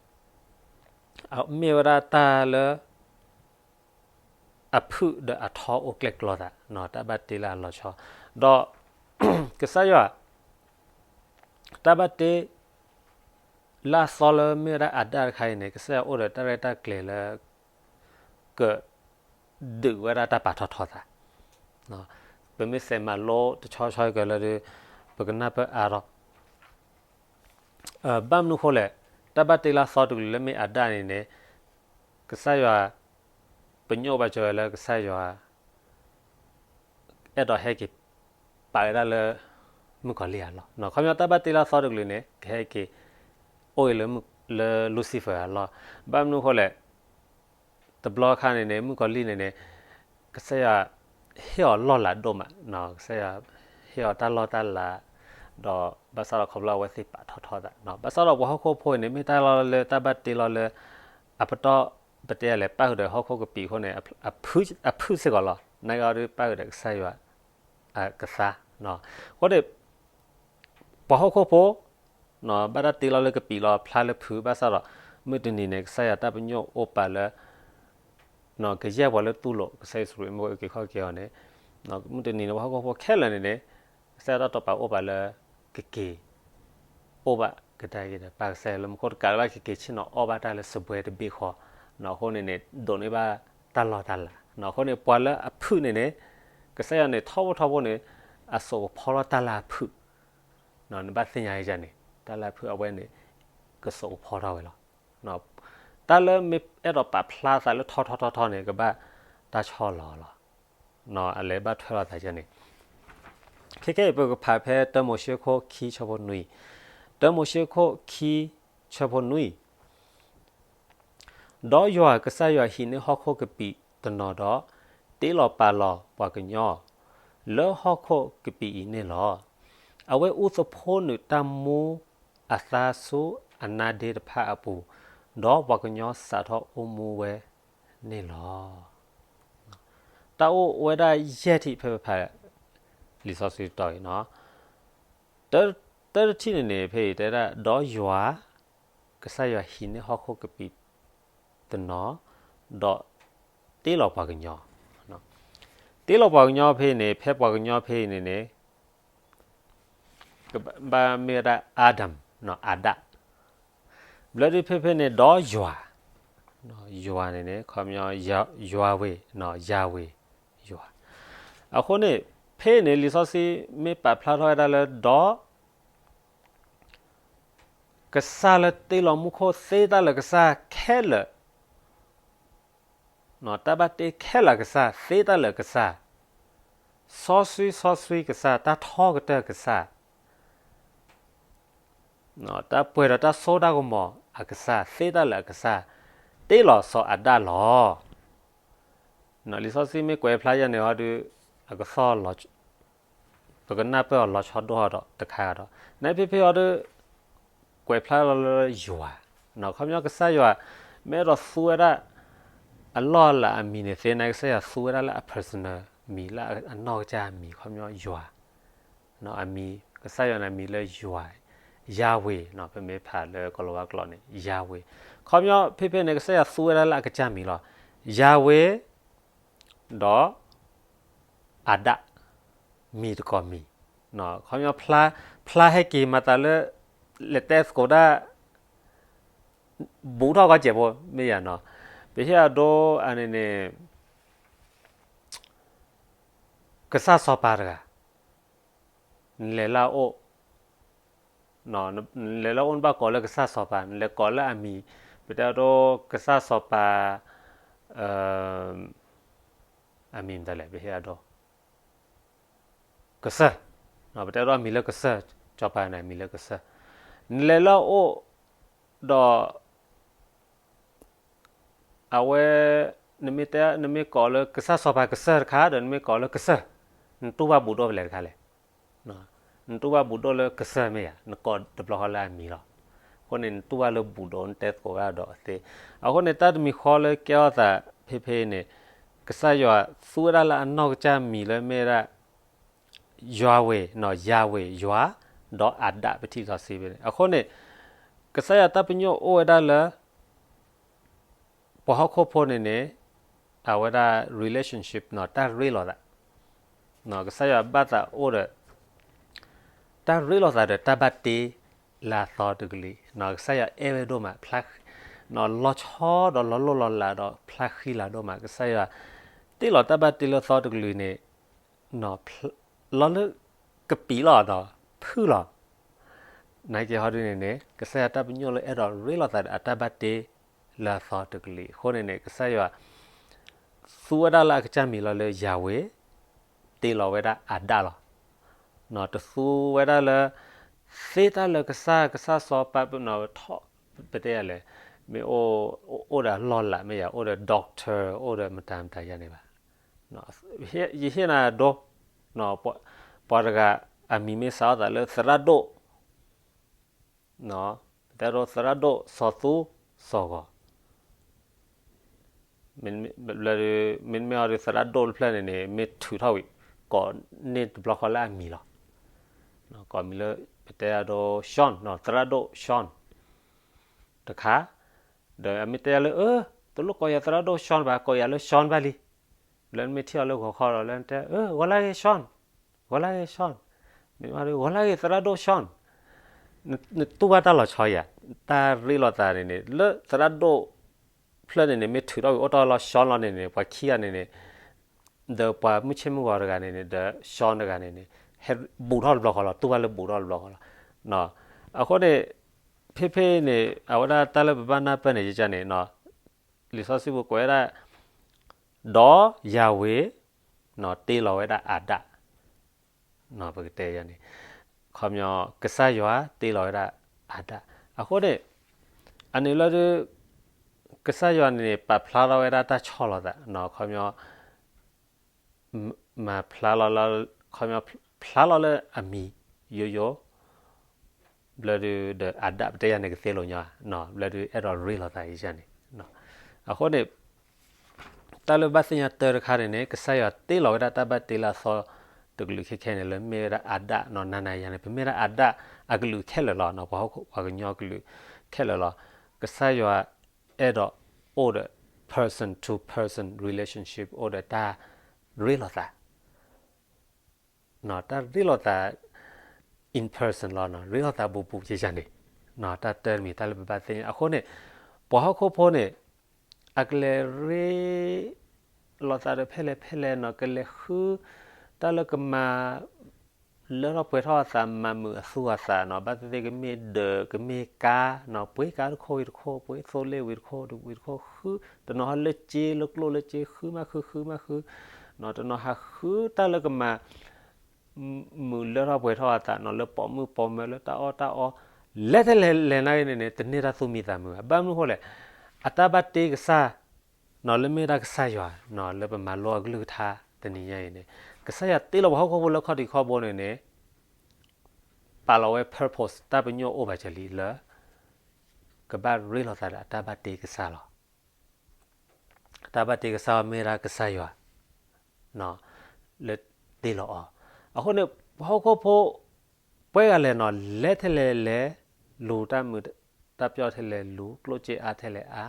မ့ၢ်ဝဲဒၣ်တၢ်လၢ အဖုၣ်ဒီးအထီအိၣ်ကျဲၣ်ကျီသး တၢ်ဘၣ်တ့လၢအလီၤဆီ ဒီး ကစၢ်ယွၤ တၢ်ဘၣ်တ့ လၢအသီလၢမ့ၢ်ဝဲဒၣ်အၤဒၣ်တခါအံၤန့ၣ် ကစၢ်ယွၤအိၣ်ဒီးတၢ်ရဲၣ်တၢ်ကျဲၤလၢ က ဒုးဝဲဒၣ်တၢ်ပာ်ထီၣ်ထီသး ပမ့ၢ်စဲးမၤလိတဆီဆီကလၢဒုး ပကနၢ်ပၢၢ်အါထီၣ် ဘၣ်မနုၤဃိလဲၣ်, တၢ်ဘၣ်တ့လၢအသီတကလုာ်လၢမ့ၢ်အၤဒၣ်န့ၣ်န့ၣ် ကစၢ်ယွၤ ပညိၣ်ဘၣ်စၢၤဝဲလၢကစၢ်ယွၤ အဲၣ်ဒိးဟဲက့ၤ ပာ်ဝဲဒၣ်လၢ မုၣ်ကီၤလံၢ်အလီၢ်, ခီပညီတၢ်ဘၣ်တ့လၢအသီတကလုာ်န့ၣ် ကဟဲက့ၤ အိၣ်အံၤလၢ လၢ Lucifer အလီၢ်, ဘၣ်မနုၤဃိလဲၣ်, တဘျီခါန့ၣ်န့ၣ် မုၣ်ကီၤလံၢ်န့ၣ်န့ၣ် ကစၢ်ယွၤ ဟ့ၣ်အီၤလီၢ်လၤဒိၣ်မး, ကစၢ်ယွၤ ဟ့ၣ်အီၤတၢ်လီၢ်တၢ်လၤ, ဒီးဘၣ်ဆၣ်ဒီးခီဖျိအဝဲသ့ၣ်ပာ်ထီၣ်ထီသး, ဘၣ်ဆၣ်ဒီးပှၤဟီၣ်ခိၣ်ဖိအံၤန့ၣ် မ့ၢ်တၢ်လီၢ်လၢတၢ်ဘၣ်တ့လီၤလၢ အပတီၢ် ပတဲလဲၤပၣ်ဃုာ်ဒီးဟီၣ်ခိၣ်ကပံာ်အဃိန့ၣ် အဖုၣ်စ့ၢ်ကီးလီၤ, နာ်က့အီၤဒုးပၣ်ဃုာ်ဒီးကစၢ်ယွၤ ကသါ, အဃိန့ၣ် ပှၤဟီၣ်ခိၣ်ဖိ ဘၣ်တၢ်တ့လီၤလၢကပံာ်လီၤဖျါလၢဖုၣ်ဘၣ်ဆၣ်ဒီး မုၢ်တနံၤန့ၣ် ကစၢ်ယွၤတၢ်ပညိၣ်အိၣ်ပာ်လၢ ကယဲၢ်ပှၤလၢတူၢ်လိာ်ကစၢ်ယ့ၣ်ၡူးခရံာ်မ့ၢ်က့ၤခီၣ်က့ၤအီၤန့ၣ်, မုၢ်တနံၤန့ၣ် ပှၤဟီၣ်ခိၣ်ဖိခဲလၢာ်န့ၣ်န့ၣ် ကစၢ်ယွၤတၢ်တိာ်ပာ်အိၣ်ပာ်လၢ ကက့ၤ အိၣ်ဘၣ်ကဒါက့ၤဒီးပၢ်ကစၢ်ယွၤလၢမူခိၣ်တကးလၢ်ဘၣ် ကက့ၤဆ့ၣ်နီၤအီၣ်ဘၣ်တၢ်လၢစပွဲတဘ့ၣ်ဃီ, အဃိန့ၣ်န့ၣ် ဒိးန့ၢ်ဘၣ်တၢ်လီၢ်တၢ်လၤ, အဃိန့ၣ် ပှၤလၢအဖုၣ်န့ၣ်န့ၣ် ကစၢ်ယွၤန့ၣ် ထီဘိထီဘိန့ၣ် အစိာ်ကဖီထီၣ်တၢ်လၢအဖုၣ်, နဘၣ်သ့ၣ်ညါယၤန့ၣ် တၢ်လၢအဖုၣ်အဝဲန့ၣ် ကစိာ်ကဖီထီၣ်ဝဲလီၤ. တၢ်လၢမ့ၢ်အဲၣ်ဒိးပာ်ဖျါသးလၢထီထီထီထီန့ၣ် ကဘၣ်တၢ်ဆီလီၤလီၤ, အလဲၤဘၣ်ထွဲလိာ်သးယၤန့ၣ်, ခဲကနံၣ်အံၤ ပကဖးဖဲတၢမိၤၡ့ခိၣ်ခံဆၢဖိနွံ, တၢမိၤၡ့ခိၣ်ခံဆၢဖိနွံ ဒီးယွၤကစၢ်ယွၤဟံးန့ၢ်ဟီၣ်ခိၣ်ကပံာ်တနီၤဒီး, တ့လီၤပာ်လီၤပှၤကညီ လၢဟီၣ်ခိၣ်ကပံာ်အံၤန့ၣ်လီၤ. အဝဲအူသဖှိနုာ်တၢ်မူအသါဆူအနါဒ့တဖၣ်အပူၤ, ဒီးပှၤကညီစးထီၣ်အိၣ်မူဝဲန့ၣ်လီၤ. တၢ်အိၣ်ဝဲဒၣ်ယဲၢ်ထံၣ်ဖဲပဖး လံာ်စီဆှံတီၤအံၤ, တၢတထံၣ်န့ၣ်န့ၣ် ဖဲအံၤတဲဒၣ် ဒီးယွၤ ကစၢ်ယွၤဟံးန့ၢ်ဟီၣ်ခိၣ်ကပံာ်တနီၤ, ဒီးတ့လီၤပှၤကညီ, တ့လီၤပှၤကညီဖဲအံၤန့ၣ် ဖဲပှၤကညီဖဲအံၤန့ၣ်န့ၣ် ကဘၣ်မ့ၢ်ဝဲဒၣ် Adam, အၤဒၣ်, ဘျီဒုးဖဲဖဲန့ၣ် ဒီးယွၤ, ယွၤန့ၣ်န့ၣ် ခီပညီ ယွၤဝ့ၤ, ယၤဝ့ၤ, ယွၤ, အဃိန့ၣ် ဖဲန့ၣ် လံာ်စီဆှံမ့ၢ်ပာ်ဖျါထီၣ်ဝဲဒၣ်လၢ ဒီး ကစၢ်လၢတ့လီၤမူခိၣ်သ့တၢ်လၢာ်ကစၢ်ခဲလၢာ်, တၢ်ဘၣ်တ့ခဲလၢာ်ကစၢ် သ့တၢ်လၢာ်ကစၢ်, စီဆှံစီဆှံကစၢ် တၢ်ထီကတၢၢ်ကစၢ်, တၢ်ပှဲၤဒီးတၢ်စိတၢ်ကမီၤအကစၢ် သ့တၢ်လၢာ်အကစၢ် တ့လီၤစီၤအၤဒၣ်လီၤ. လံာ်စီဆှံမ့ၢ်ကွဲးဖျါယဲၢ်န့ၣ်ဟီဒုး အကသီၣ် ပကနၢ်ပၢၢ်အီၤလီၤဆီဒိၣ်ထီၣ်ဒီးတခါဒီး နဖဲဖဲအီၤဒုး ကွဲးဖျါလီၤလၢယွၤ, ခီပညီကစၢ်ယွၤ မ့ၢ်အဲၣ်ဒိးသူဝဲဒၣ် အလီၢ်အလၤအမံၤန့ၣ်သ့ နကစၢ်ယွၤသူဝဲဒၣ်လၢအ personal မံၤ လၢအနီၢ်ကစၢ်အမံၤ ခီပညီယွၤ အမံၤ ကစၢ်ယွၤန့ၣ်အမံၤလၢယွၤ, ယၤဝ့ၤ ပမ့ၢ်ဖးလၢကီၤလၤဝါကျိာ်န့ၣ် ယၤဝ့ၤ, ခီပညီဖဲဖဲန့ၣ် ကစၢ်ယွၤသူဝဲဒၣ်လၢအကစၢ်မံၤလီၤ. ယၤဝ့ၤ ဒီး အၤဒၣ် မံၤတကိးမံၤ, ခီပညီ ဖျါဟဲက့ၤမၤသးလၢ လဲၤတဲသကိးဒၣ် ဘူးထီၣ်ကီးစဲးဖိ မ့ၢ်ယၤနီၤ, ပဟ့ၣ်အဒိအန့ၣ်န့ၣ် ကစၢ်စီၤပၤတဂၤ နလဲၤလၢအအိၣ်, နလဲၤလၢအအိၣ်နဘၣ်ကိးလၢကစၢ်စီၤပၤ နလဲၤကိးလၢအမံၤ, ပတဲအဒိ ကစၢ်စီၤပၤ အမံၤမတၤလဲၣ် ပဟ့ၣ်အဒိ ကစၢၢ်, ပတဲအဒိအမံၤလၢကစၢၢ်, စီၤပၤန့ၣ်အမံၤလၢကစၢၢ်, နလဲၤလၢအအိၣ် ဒီး အဝဲ နမ့ၢ်တဲ နမ့ၢ်ကိးလၢကစၢ်စီၤပၤကစၢၢ်တခါ ဒီးနမ့ၢ်ကိးလၢကစၢၢ်, နတူၢ်ဘၣ်ဘူးဒိၣ်ဖဲလဲၣ်တခါလဲၣ်. နတူၢ်ဘၣ်ဘူးဒိၣ်လၢကစၢၢ်မ့ၢ်ဧါ, နကိးတဘျီဃီလၢအမံၤလီၤ. အဃိန့ၣ် နတူၢ်ဘၣ်လၢဘူးဒိၣ် နတဲသကိးဝဲဒၣ်ဒီးအသ့. အဃိန့ၣ် တၢ်တမံၤဃီလၢကဲထီၣ်သးဖဲဖဲအံၤန့ၣ်, က ကစၢ်ယွၤသူဝဲဒၣ်လၢအနီၢ်ကစၢ်မံၤလၢမ့ၢ်ဝဲဒၣ် ယွၤဝ့ၤ, နီၢ် ယၤဝ့ၤ, ယွၤ, ဒီးအၤဒၣ် ပထံၣ်စီဆှံဖဲန့ၣ်. အဃိန့ၣ် ကစၢ်ယွၤတၢ်ပညိၣ်အိၣ်ဝဲဒၣ်လၢ ပှၤဟီၣ်ခိၣ်ဖိန့ၣ်န့ၣ် အဝဲဒၣ် relationship နီၢ် တၢ်ရ့လိာ်သး, နီၢ် ကစၢ်ယွၤဘၣ်သးအိၣ်ဒီး တၢ်ရ့လိာ်သးဒီးတၢ်ဘၣ်တ့လၢအသီတကလုာ်, နီၢ် ကစၢ်ယွၤအဲၣ်ဝဲဒိၣ်မး, နီၢ် လီၤဆီဒီးလီၤလိၢ်လီၤလးဒီးဖျါဃံလၤဒိၣ်မး, ကစၢ်ယွၤတ့လီၤတၢ်ဘၣ်တ့လၢသီတကလုာ်န့ၣ် နီၢ် လီၤလၢကပံာ်လီၤဒီး ဖုၣ်လီၤ နာ်က့ဟီဒုန့ၣ်န့ၣ် ကစၢ်ယွၤတၢ်ပညိၣ်လၢအဲၣ်ဒိးရ့လိာ်သးဒီးအတၢ်ဘၣ်တ့လၢအသီတကလုာ်အဃိန့ၣ်န့ၣ် ကစၢ်ယွၤ သူဝဲဒၣ်လၢအကစၢ်မံၤလီၤလၢယၤဝ့ၤ, တ့လီၤဝဲဒၣ်အၤဒၣ်လီၤ. နီၢ် တသူဝဲဒၣ်လၢ သ့တၢ်လၢကစၢ်, ကစၢ်စီၤပၤ နီၢ် ထီၣ် ပတဲယၤလဲၣ်, မ့ၢ်အိၣ်, အိၣ်ဒီးလီၢ်လၤ မ့ၢ်ယၤ အိၣ်ဒီး doctor, အိၣ်ဒီးမတၤမတၤယၤန့ၣ်ဘၣ်. ယဟ့ၣ်နၤဒိ, ပှၤတဂၤအမံၤမ့ၢ်စးထီၣ်သးလၢသရၣ်ဒိၣ်, ပတဲဒိသရၣ်ဒိၣ်စီၤသူစီၤဂီၤ, မ့တမ့ၢ်အီၤဒီးသရၣ်ဒိၣ်တဖျၢၣ်န့ၣ်န့ၣ် မ့ၢ်ထုးထီၣ်ဝံၤ ကိးန့ၢ်တဘျီဃီလၢအမံၤလီၤ. ကိးမံၤလၢ ပတဲဒိ Sean, သရၣ်ဒိၣ် Sean တခါ, ဒီးအမ့ၢ်တဲယၤလၢ အၢ တလိၣ်ကိးယၤသရၣ်ဒိၣ် Sean ဘၣ်, ကိးယၤလၢ Sean ဘၣ်လံ. လၢနမ့ၢ်ထံၣ်အီၤလၢဂီၤခီဒီး လၢနတဲ အၢ ဂီၤလၢဂ့ၤ Sean, ဂီၤလၢဂ့ၤ Sean, မ့ၢ်ဂီၤလၢဂ့ၤ သရၣ်ဒိၣ် Sean, နတူၢ်ဘၣ်တၢ်လီၤဆီယၤ, တၢ်ရ့လိာ်သးန့ၣ်န့ၣ် လၢသရၣ်ဒိၣ်ဖျၢၣ်န့ၣ်န့ၣ် မ့ၢ်ထုးထီၣ်ဝံၤအိၣ်တ့ၢ်လီၤ Sean လီၤန့ၣ်န့ၣ် ပှၤခံဂၤန့ၣ်န့ၣ် ဒီးပှၤမုၢ်ဆ့ၣ်မုၢ်ဂီၤတဂၤန့ၣ်န့ၣ် ဒီး Sean တဂၤန့ၣ်န့ၣ် ဟဲဘူးထီၣ်တဘျီဃီလီၤ, တူၢ်ဘၣ်လၢဘူးထီၣ်တဘျီဃီလီၤ. အဃိန့ၣ် ဖဲဖဲအံၤန့ၣ် အဝဲဒၣ်တၢ်လၢပဘၣ်နၢ်ပၢၢ်န့ၣ် ယကန့ၣ် လံာ်စီဆှံပူၤကွဲးဝဲဒၣ် ဒီးယၤဝ့ၤ တ့လီၤဝဲဒၣ်အၤဒၣ်, ပကတဲယၤန့ၣ် ခီပညီ ကစၢ်ယွၤတ့လီၤဝဲဒၣ်အၤဒၣ်. အဃိန့ၣ် အန့ၣ်လၢ ကစၢ်ယွၤန့ၣ်န့ၣ် ပာ်ဖျါထီၣ်ဝဲဒၣ်တၢ်ဆီၣ်လီၤသး ခီပညီ မၤဖျါလီၤလၢ ခီပညီ ဖျါလီၤလၢအမံၤယိယိ ဘျၢဒုးဒီးအၤဒၣ်ပတဲယၤန့ၣ်ကသ့လိာ်ညီ, ဘျၢဒုးအဲၣ်ဒိးရ့လိာ်သးယၤန့ၣ်. အဃိန့ၣ် တၢ်လၢဘၣ်သ့ၣ်ညါတၢ်တခါန့ၣ်န့ၣ် ကစၢ်ယွၤတ့လီၤဝဲဒၣ်တၢ်ဘၣ်တ့လၢအသီတကလုာ်ခဲခဲန့ၣ် လၢမ့ၢ်ဝဲဒၣ်အၤဒၣ်နီၢ် နၤနၤယၤန့ၣ် ပမ့ၢ်ဒၣ်အၤဒၣ်အကလုာ်ခဲလၢာ်လီၤ. ပှၤဟီၣ်ခိၣ်ပှၤကညီကလုာ်ခဲလၢာ်လီၤ. ကစၢ်ယွၤအဲၣ်ဒိးအိၣ်ဒီး person to person relationship အိၣ်ဒီးတၢ်ရ့လိာ်သး တၢ်ရ့လိာ်သး in person လီၤ. ရ့လိာ်သးဘူးဘူးယၤန့ၣ် တၢ်တမံၤတၢ်လၢပဘၣ်သ့ၣ်ညါ အဃိန့ၣ် ပှၤဟီၣ်ခိၣ်ဖိန့ၣ် အကလဲၤရ့လိာ်သးဒီးဖဲလဲၣ်ဖဲလဲၣ်နီၢ် ကလဲၤဃု တၢ်လၢကမၤ လၢထီၣ်ပှဲၤထီၣ်အသး မၤမုာ်အသူအသးနီၢ် ဘၣ်သ့ၣ်သ့ၣ်ကမ့ၢ်ဒၢး ကမ့ၢ်ကါနီၢ် ပှ့ၤကါတခိၣ်ဝံၤတခိၣ် ပှ့ၤသိလ့ၣ်ဝံၤတခိၣ်ဝံၤတခိၣ် ဃု တနီၤဟီလၢစ့လၢကျိၣ်လၢစ့ ဃုမးဃု ဃုမးဃု နီၢ် တနီၤဟးဃုတၢ်လၢကမၤ မုာ်လၢထီၣ်ပှဲၤထီၣ်အသးနီၢ် လၢပိာ်မုၣ်ပိာ်မၢၤ လၢတၢ်အီၣ်တၢ်အီ လဲၤထဲလဲၣ်လဲၣ်နာ်ဂ့ၤန့ၣ်န့ၣ် တန့ၢ်တၢ်သူၣ်မံသးမုာ်ဘၣ်. ဘၣ်မနုၤအဃိလဲၣ် အတၢ်ဘၣ်တ့ကစၢ် နီၢ်လၢပမၤလိအကလုၢ်ကထါတနံၤညါအံၤန့ၣ် ကစၢ်ယွၤတ့လီၤပှၤဟီၣ်ခိၣ်ဖိလၢခီၣ်ထံးခီၣ်ဘိန့ၣ်န့ၣ် ပာ်လီၤဝဲ purpose တၢ်ပညိၣ်အိၣ်ဘၣ်စၢၤလံလၢ ကဘၣ်ရ့လိာ်သးဒီးအတၢ်ဘၣ်တ့ကစၢ်လီၤ. အတၢ်ဘၣ်တ့ကစၢ်မ့ၢ်ဒၣ်ကစၢ်ယွၤ လၢတ့လီၤအီၤ. အဃိန့ၣ် ပှၤဟီၣ်ခိၣ်ဖိ ပှဲၤဂၤလဲၣ်နီၢ် လဲၤထဲလဲၣ်လဲၣ် လူၤတၢ်မုာ်တၢ်ပျီၣ်ထဲလဲၣ်လူၤ ကျိၣ်စ့အါထဲလဲၣ်အါ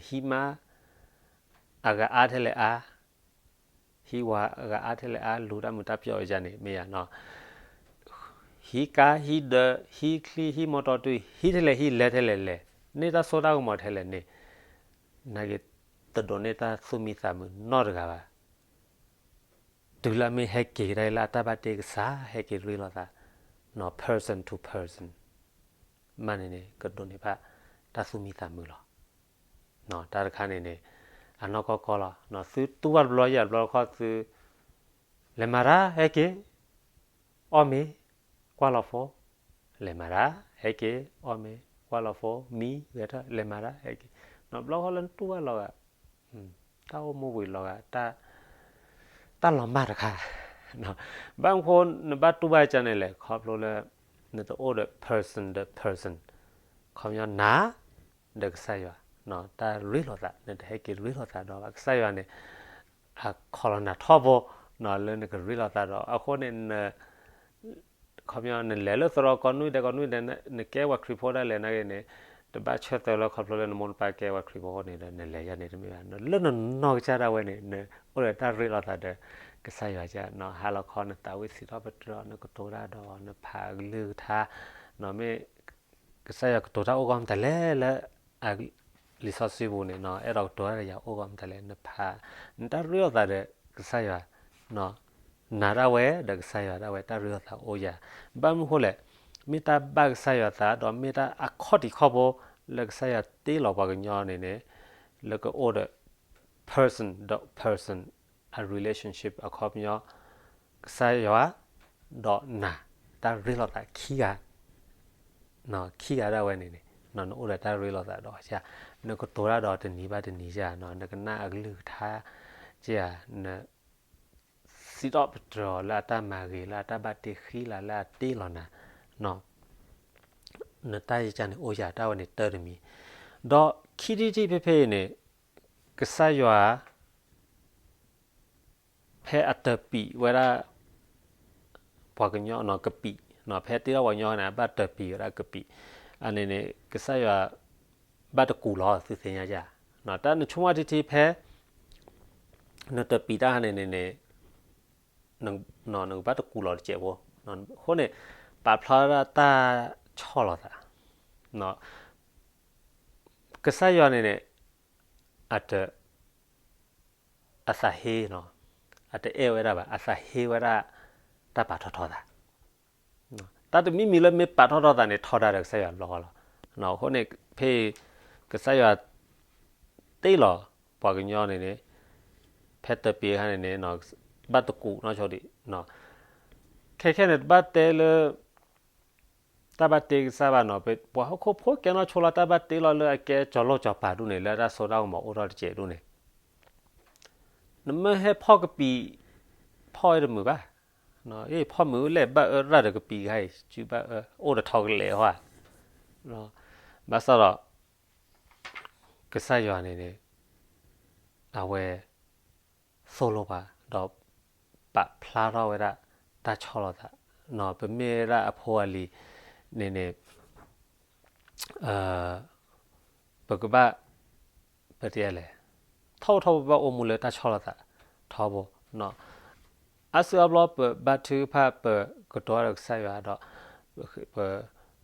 ဟံးမါ အဂၤအါထဲလဲၣ်အါ ဟံးဝၤအဂၤအါထဲလဲၣ်အါ လူၤတၢ်မုာ်တၢ်ပျီၣ်ဝဲဒၣ်န့ၣ် မ့ၢ်ယၤနီၢ် ဟံးကါ ဟံးဒၢး ဟံးချံ ဟံးမီတီတုၤ ဟံးထဲလဲၣ်ဟံး လဲၤထဲလဲၣ်လဲၣ် န့ၢ်တၢ်စိတၢ်ကမီၤထဲလဲၣ်န့ၣ် နာ်က့ တဒိးန့ၢ်တၢ်သူၣ်မံသးမုာ်နီတဂၤဘၣ်. တုၤလၢအမ့ၢ်ဟဲက့ၤကဒါလၢအတၢ်ဘၣ်တ့ကစၢ် ဟဲက့ၤရ့လိာ်သး person to person မးန့ၣ်န့ၣ် ကဒိးန့ၢ်ဘၣ်တၢ်သူၣ်မံသးမုာ်လီၤ. တၢ်တခါန့ၣ်န့ၣ် အနီၢ်ကီၢ်ကီၢ်လီၤ. သုတူၢ်ဘၣ်တဘျီယၤတဘျီတခီၣ်သု လဲၤမၤတၢ် ဟဲက့ၤ အီၣ်မ့ၤ ကွၢ်လီၤဖိ လဲၤမၤတၢ် ဟဲက့ၤ အီၣ်မ့ၤ ကွၢ်လီၤဖိ မံဂဲၤထၢၣ် လဲၤမၤတၢ် ဟဲက့ၤ နီၢ်ဘျီဃီလၢနတူၢ်ဘၣ်လီၤဂာ် တၢ်အိၣ်မူဝံၤလီၤဂာ် တၢ်လီၤမၢ်တခါ ဘၣ်မနုၤဃိ နဘၣ်တူၢ်ဘၣ်ကန့ၣ်လဲၣ် ခီဖျိလၢ နတအိၣ်ဒီး person ဒီး person ခီပညီနၤ ဒီးကစၢ်ယွၤ တၢ်ရ့လိာ်သး နတဟဲက့ၤရ့လိာ်သးဒီးဘၣ် ကစၢ်ယွၤန့ၣ် အခီၣ်လီၤနၤထီဘိ လၢနကရ့လိာ်သးဒီး အဃိန့ၣ် ခီပညီ နလဲၤလၢသရိာ်ကီၢ်နွံဒဲးကီၢ်နွံဒဲး နကဲပှၤခရံာ်ဖိဒၣ်လဲာ်နာ်က့န့ၣ် တဘၣ်ဆၢသၢလၢခီဖျိလၢနမိၢ်နပၢ်ကဲပှၤခရံာ်ဖိအဃိန့ၣ်ဒီး နလဲၤယၤန့ၣ်တမ့ၢ်ဘၣ်. လၢနနီၢ်ကစၢ်ဒၣ်ဝဲန့ၣ် နအိၣ်ဒီးတၢ်ရ့လိာ်သးဒီး ကစၢ်ယွၤက ဟါလီၤခီ နသးဝံၣ်စံးထီၣ်ပတြၢၤ နကတိၤတၢ်ဒီး နဖးအကလုၢ်ကထါ မ့ၢ် ကစၢ်ယွၤကတိၤတၢ်အိၣ်ဂီၢ်မတၤလဲၣ်လၢ လံာ်စီဆှံပူၤန့ၣ် အဲၣ်ဒိးကတိၤတၢ်ဒီးယၤအိၣ်ဂီၢ်မတၤလဲၣ် နဖး နတၢ်ရ့လိာ်သးဒီးကစၢ်ယွၤ နၤဒၣ်ဝဲဒီးကစၢ်ယွၤဒၣ်ဝဲတၢ်ရ့လိာ်သးအိၣ်ယၤ ဘၣ်မနုၤဃိလဲၣ် မ့ၢ်တၢ်ဘၣ်ကစၢ်ယွၤသး ဒီးမ့ၢ်တၢ်အခီၣ်ထံးခီၣ်ဘိ လၢကစၢ်ယွၤတ့လီၤပှၤကညီန့ၣ်န့ၣ် လၢကအိၣ်ဒီး person ဒီး person အ relationship အခီပညီ ကစၢ်ယွၤ ဒီးနၤ တၢ်ရ့လိာ်သးခံဂၤ ခံဂၤဒၣ်ဝဲန့ၣ်န့ၣ် နအိၣ်ဒီးတၢ်ရ့လိာ်သးဒီး နကတိၤတၢ်ဒီးတနံၤဘၣ်တနံၤဧါ နကနၣ်အကလုၢ်ကထါ ဧါ န စံးထီၣ်ပတြၢၤအီၤလၢအတၢ်မၤဂ့ၤ လၢအတၢ်ဘၣ်တ့ဃံလၤ လၢအတ့လီၤနၤ နတၢ်ယကန့ၣ်အိၣ်ယၤ တၢ်ဝဲန့ၣ်တၢ်တမံၤ ဒီးခံထံၣ်တထံၣ်ဖဲဖဲအံၤန့ၣ် ကစၢ်ယွၤ ဖဲအတပံးဝဲဒၣ် ပှၤကညီနီၢ်ကပံး ဖဲတ့ထီၣ်ပှၤကညီန့ၣ် အဘၣ်တပံးဝဲဒၣ်ကပံး အန့ၣ်န့ၣ် ကစၢ်ယွၤ ဘၣ်တကူးလီၤ သုသ့ၣ်ညါယါ တၢ်နဆိကမိၣ်ထံထံဖဲ နတပံးတၢ်ဟါန့ၣ်န့ၣ်န့ၣ် နကဘၣ်တကူးလီၤတစဲးဖိ အဃိန့ၣ် ပာ်ဖျါဝဲဒၣ်တၢ်ဆီၣ်လီၤသး ကစၢ်ယွၤန့ၣ်န့ၣ် အတ အသးဟ့ အတအဲၣ်ဝဲဒၣ်ဘၣ် အသးဟ့ဝဲဒၣ် တၢ်ပာ်ထီၣ်ထီသး တၢ်တမံၤမံၤလၢမ့ၢ်ပာ်ထီၣ်ထီသးန့ၣ် ထီဒါဒီးကစၢ်ယွၤလီၤလီၤ. အဃိန့ၣ် ဖဲ ကစၢ်ယွၤ တ့လီၤ ပှၤကညီန့ၣ်န့ၣ် ဖဲတပ့ၤခါန့ၣ်န့ၣ် ဘၣ်တကူးနီၢ်ဆိဒံး ခဲခဲန့ၣ် တဘၣ်တဲလၢ တၢ်ဘၣ်တ့ကစၢ်ဘၣ်နီၤ ပှၤဟီၣ်ခိၣ်ဖိကဲနီၢ်ဆိလီၤ တၢ်ဘၣ်တ့လီၤလၢအကဲကၠီၤလိၣ်ကၠီၤပၤဒိၣ်န့ၣ် လၢတၢ်စိတၢ်ကမီၤအိၣ်ထီၣ်တစဲးဒိၣ်န့ၣ် နမ့ၢ်ဟဲဖီၣ်ကပံာ် ဖီၣ်ဝဲတမုာ်ဘၣ်. ဖီၣ်မုာ်လၢဘၣ်အၢရၣ်ဒီးကပံာ်ခါအံၤ စုဘၣ်အၢ အိၣ်ဒီးထီကလဲာ်ဟီဧါ. ဘၣ်ဆၣ်ဒီး ကစၢ်ယွၤန့ၣ်န့ၣ် အဝဲ သိၣ်လိပှၤ ဒီး ပာ်ဖျါထီၣ်ဝဲဒၣ် တၢ်ဆီၣ်လီၤသး ပမ့ၢ်ဝဲဒၣ်အဖိအလံၤန့ၣ်န့ၣ် ပကဘၣ် ပတဲလဲၣ် ထီၣ်ထီၣ်ပဘၣ်အိၣ်မူလၢတၢ်ဆီၣ်လီၤသး ထီဘိ အါစုအါဘျီပဘါထုကဖၣ် ပကတိၤဒီးကစၢ်ယွၤဒီး ပ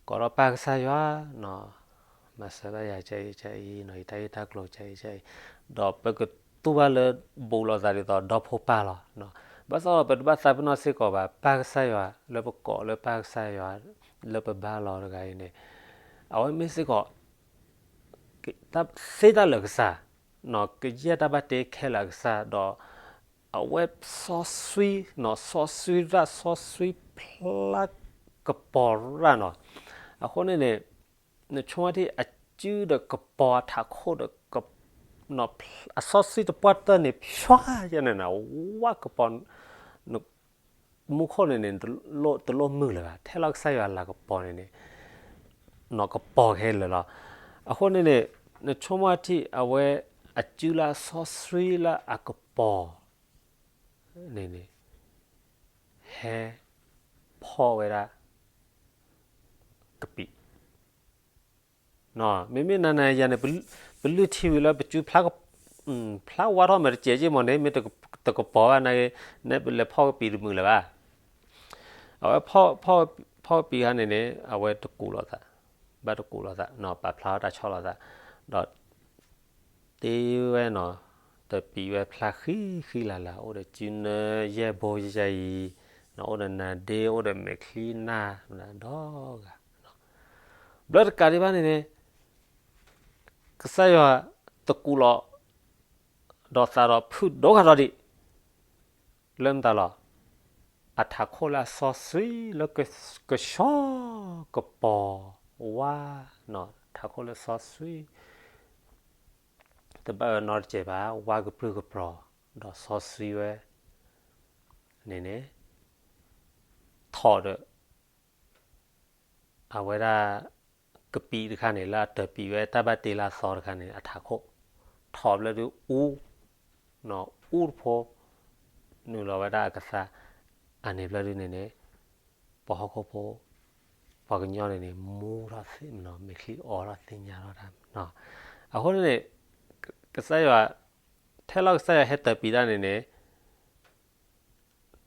ကိးထီၣ်ပၢ်ကစၢ်ယွၤ မၤစၢၤဘၣ်ယၤကအံၤကအံၤ ယတၢ်ဂ့ၢ်တၢ်ကျိၤကအံၤကအံၤ ဒီးပကတူၢ်ဘၣ်လၢဘူးလိာ်သးဒ်သိးဒီဖိပၢ်လီၤ. ဘၣ်ဆၣ်ဒီးပတဘၣ်သးပ့ၤနီၣ်စ့ၢ်ကီးဘၣ် ပၢ်ကစၢ်ယွၤ လၢပကိးလၢပၢ်ကစၢ်ယွၤ လၢပဘါလီၤတဂၤအံၤန့ၣ် အဝဲမ့ၢ်စ့ၢ်ကီး သ့တၢ်လၢာ်ကစၢ် ကယဲၢ်တၢ်ဘၣ်တ့ခဲလၢာ်အကစၢ်ဒီး အဝဲစီဆှံ စီဆှံရၣ်စီဆှံဖျါကပီၤရၣ်နီၤ. အဃိန့ၣ်န့ၣ် နဆိကမိၣ်ထံၣ်အစုဒီးကပီၤအထးခိၣ်ဒီး အစီဆှံတပှၢ်တၢၢ်န့ၣ် ဖျါယဲန့ၣ်န ဝါကပီၤ မူခိၣ်န့ၣ်န့ၣ် တလိၣ်မုာ်လၢၤဘၣ် ထဲလီၤကစၢ်ယွၤလၤကပီၤန့ၣ်န့ၣ် နီၢ်ကပီၤခဲလၢာ်လီၤ. အဃိန့ၣ်န့ၣ် နဆိကမိၣ်ထံၣ်အဝဲ အစုလၢအစီဆှံလၢအကပီၤန့ၣ်န့ၣ် ဟဲဖီၣ်ဝဲဒၣ် ကပံာ် မ့မ့ၢ်နၤနၤယၤန့ၣ် ပလုၢ်ထံဝံၤလၢပစု ဖျါဝါထီၣ်မ့ၢ်တစဲးက့မ့ၢ်န့ၣ် မ့ၢ်တကပီၤဘၣ်နာ်က့ နဲပလဲၤဖီၣ်ကပံာ်တမုာ်လၢၤဘၣ်. အဝဲ ဖီၣ်ကပံာ်ခါန့ၣ်န့ၣ် အဝဲတကူးလိာ်သး ဘၣ်တကူးလိာ်သး ပာ်ဖျါထီၣ်တၢ်ဆီၣ်လီၤသး ဒီး တ့ဝဲနီၤ တပံာ်ဝဲဖျါဃံဃံလၤလၤ အိၣ်ဒီးစုနၢယဲၢ်ဘိယဲၢ်အံၤ အိၣ်ဒီးနၤဒ့ အိၣ်ဒီးမဲာ်ချံနၢ် ဒီဂၤ ဘျီတကးဒံးဘၣ်န့ၣ်န့ၣ် ကစၢ်ယွၤတကူးလီၤ ဒီးသးဒီးဖုၣ်ဒိၣ်ဂၤဒီးဒံး လၢမတၤလီၤ အထးခိၣ်လၢအစီဆှံလၢကဆှီကပီၤဝါ ထးခိၣ်လၢစီဆှံ တဘၣ်အၢနီတစဲးဘၣ် ဝါကပြုၢ်ကပြီၤ ဒီးစီဆှံဝဲ န့ၣ်န့ၣ် ထီၣ်ဒီး အဝဲဒၣ် ကပံာ်တခါန့ၣ် လၢအတပံာ်ဝဲတၢ်ဘၣ်တ့လၢအသီတခါန့ၣ် အထးခိၣ် ထီၣ်ဘျီဒုးအူ နီၤ အူတဖိ နုာ်လီၤဝဲဒၣ်အကသါ, အန့ၣ်ဘျီဒုန့ၣ်န့ၣ် ပှၤဟီၣ်ခိၣ်ဖိ ပှၤကညီန့ၣ်န့ၣ် မူထီၣ်သ့ၣ်မနီၤ မ့ၢ်ချံအီထီၣ်သ့ၣ်ညါထီၣ်တၢ်, အဃိန့ၣ်န့ၣ် ကစၢ်ယွၤ ထဲလီၤကစၢ်ယွၤဟဲတၢၤပံးတၢ်န့ၣ်န့ၣ်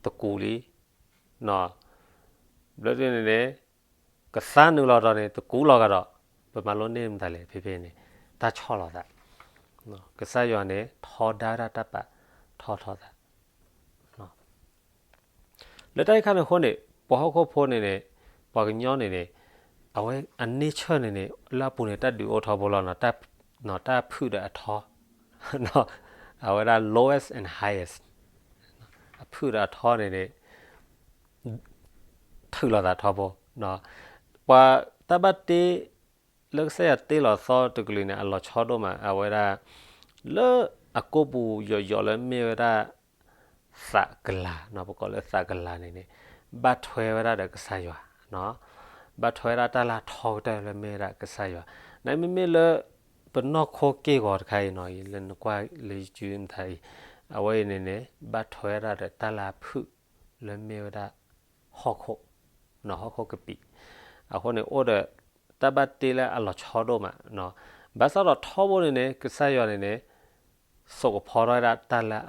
တကူးလံ, ဘျီဒုန့ၣ်န့ၣ် ကသါနုာ်လီၤဒီးန့ၣ် တကူးလီၤကဒီး, ပမၤလိန့ၢ်မတၤလဲၣ် ဖဲဖဲန့ၣ် တၢ်ဆီၣ်လီၤသး, ကစၢ်ယွၤန့ၣ် ထီဒါဝဲဒၣ်တၢ်ပာ်ထီၣ်ထီသး လၢတၢ်အံၤခါန့ၣ်အဃိန့ၣ် ပှၤဟီၣ်ခိၣ်ဖိန့ၣ်န့ၣ် ပှၤကညီန့ၣ်န့ၣ် အဝဲအ nature န့ၣ်န့ၣ် လၢအပူၤန့ၣ် တၢ်ဒုးအိၣ်ထီဘိလီၤ, တၢ်ဖုၣ်ဒီးအထီ, အဝဲဒၣ် lowest and highest, အဖုၣ်ဒီးအထီန့ၣ်န့ၣ် ထုးလီၤသးထီဘိ, ပှၤတၢ်ဘၣ်တ့ လၢကစၢ်ယွၤတ့လီၤသီတကလုာ်န့ၣ် အလီၤဆီဒိၣ်မး အဝဲဒၣ် လၢအကိာ်ပူၤယိာ်ယိာ်လၢမ့ၢ်ဝဲဒၣ် သးကလၤ, ပကိးလၢသးကလၤန့ၣ်န့ၣ် ဘၣ်ထွဲဝဲဒၣ်ဒီးကစၢ်ယွၤ, ဘၣ်ထွဲဝဲဒၣ်တၢ်လၢအထီကတၢၢ်လၢမ့ၢ်ဝဲဒၣ်ကစၢ်ယွၤ, နမ့မ့ၢ်လၢ ပနီၢ်ခိက့ၢ်ဂီၤတခါအံၤနီၤ လၢနကွၢ်လၢယစုမတၤအံၤ, အဝဲအံၤန့ၣ်န့ၣ် ဘၣ်ထွဲဝဲဒၣ်ဒီးတၢ်လၢအဖုၣ် လၢမ့ၢ်ဝဲဒၣ် ဟီၣ်ခိၣ်, ဟီၣ်ခိၣ်ကပံာ်, အဃိန့ၣ် အိၣ်ဒီးတၢ်ဘၣ်တ့လၢအလီၤဆီဒိၣ်မး, ဘၣ်ဆၣ်ဒီးထီဘိန့ၣ်န့ၣ် ကစၢ်ယွၤန့ၣ်န့ၣ် စိာ်ကဖီထီၣ်ဝဲဒၣ်တၢ်လၢ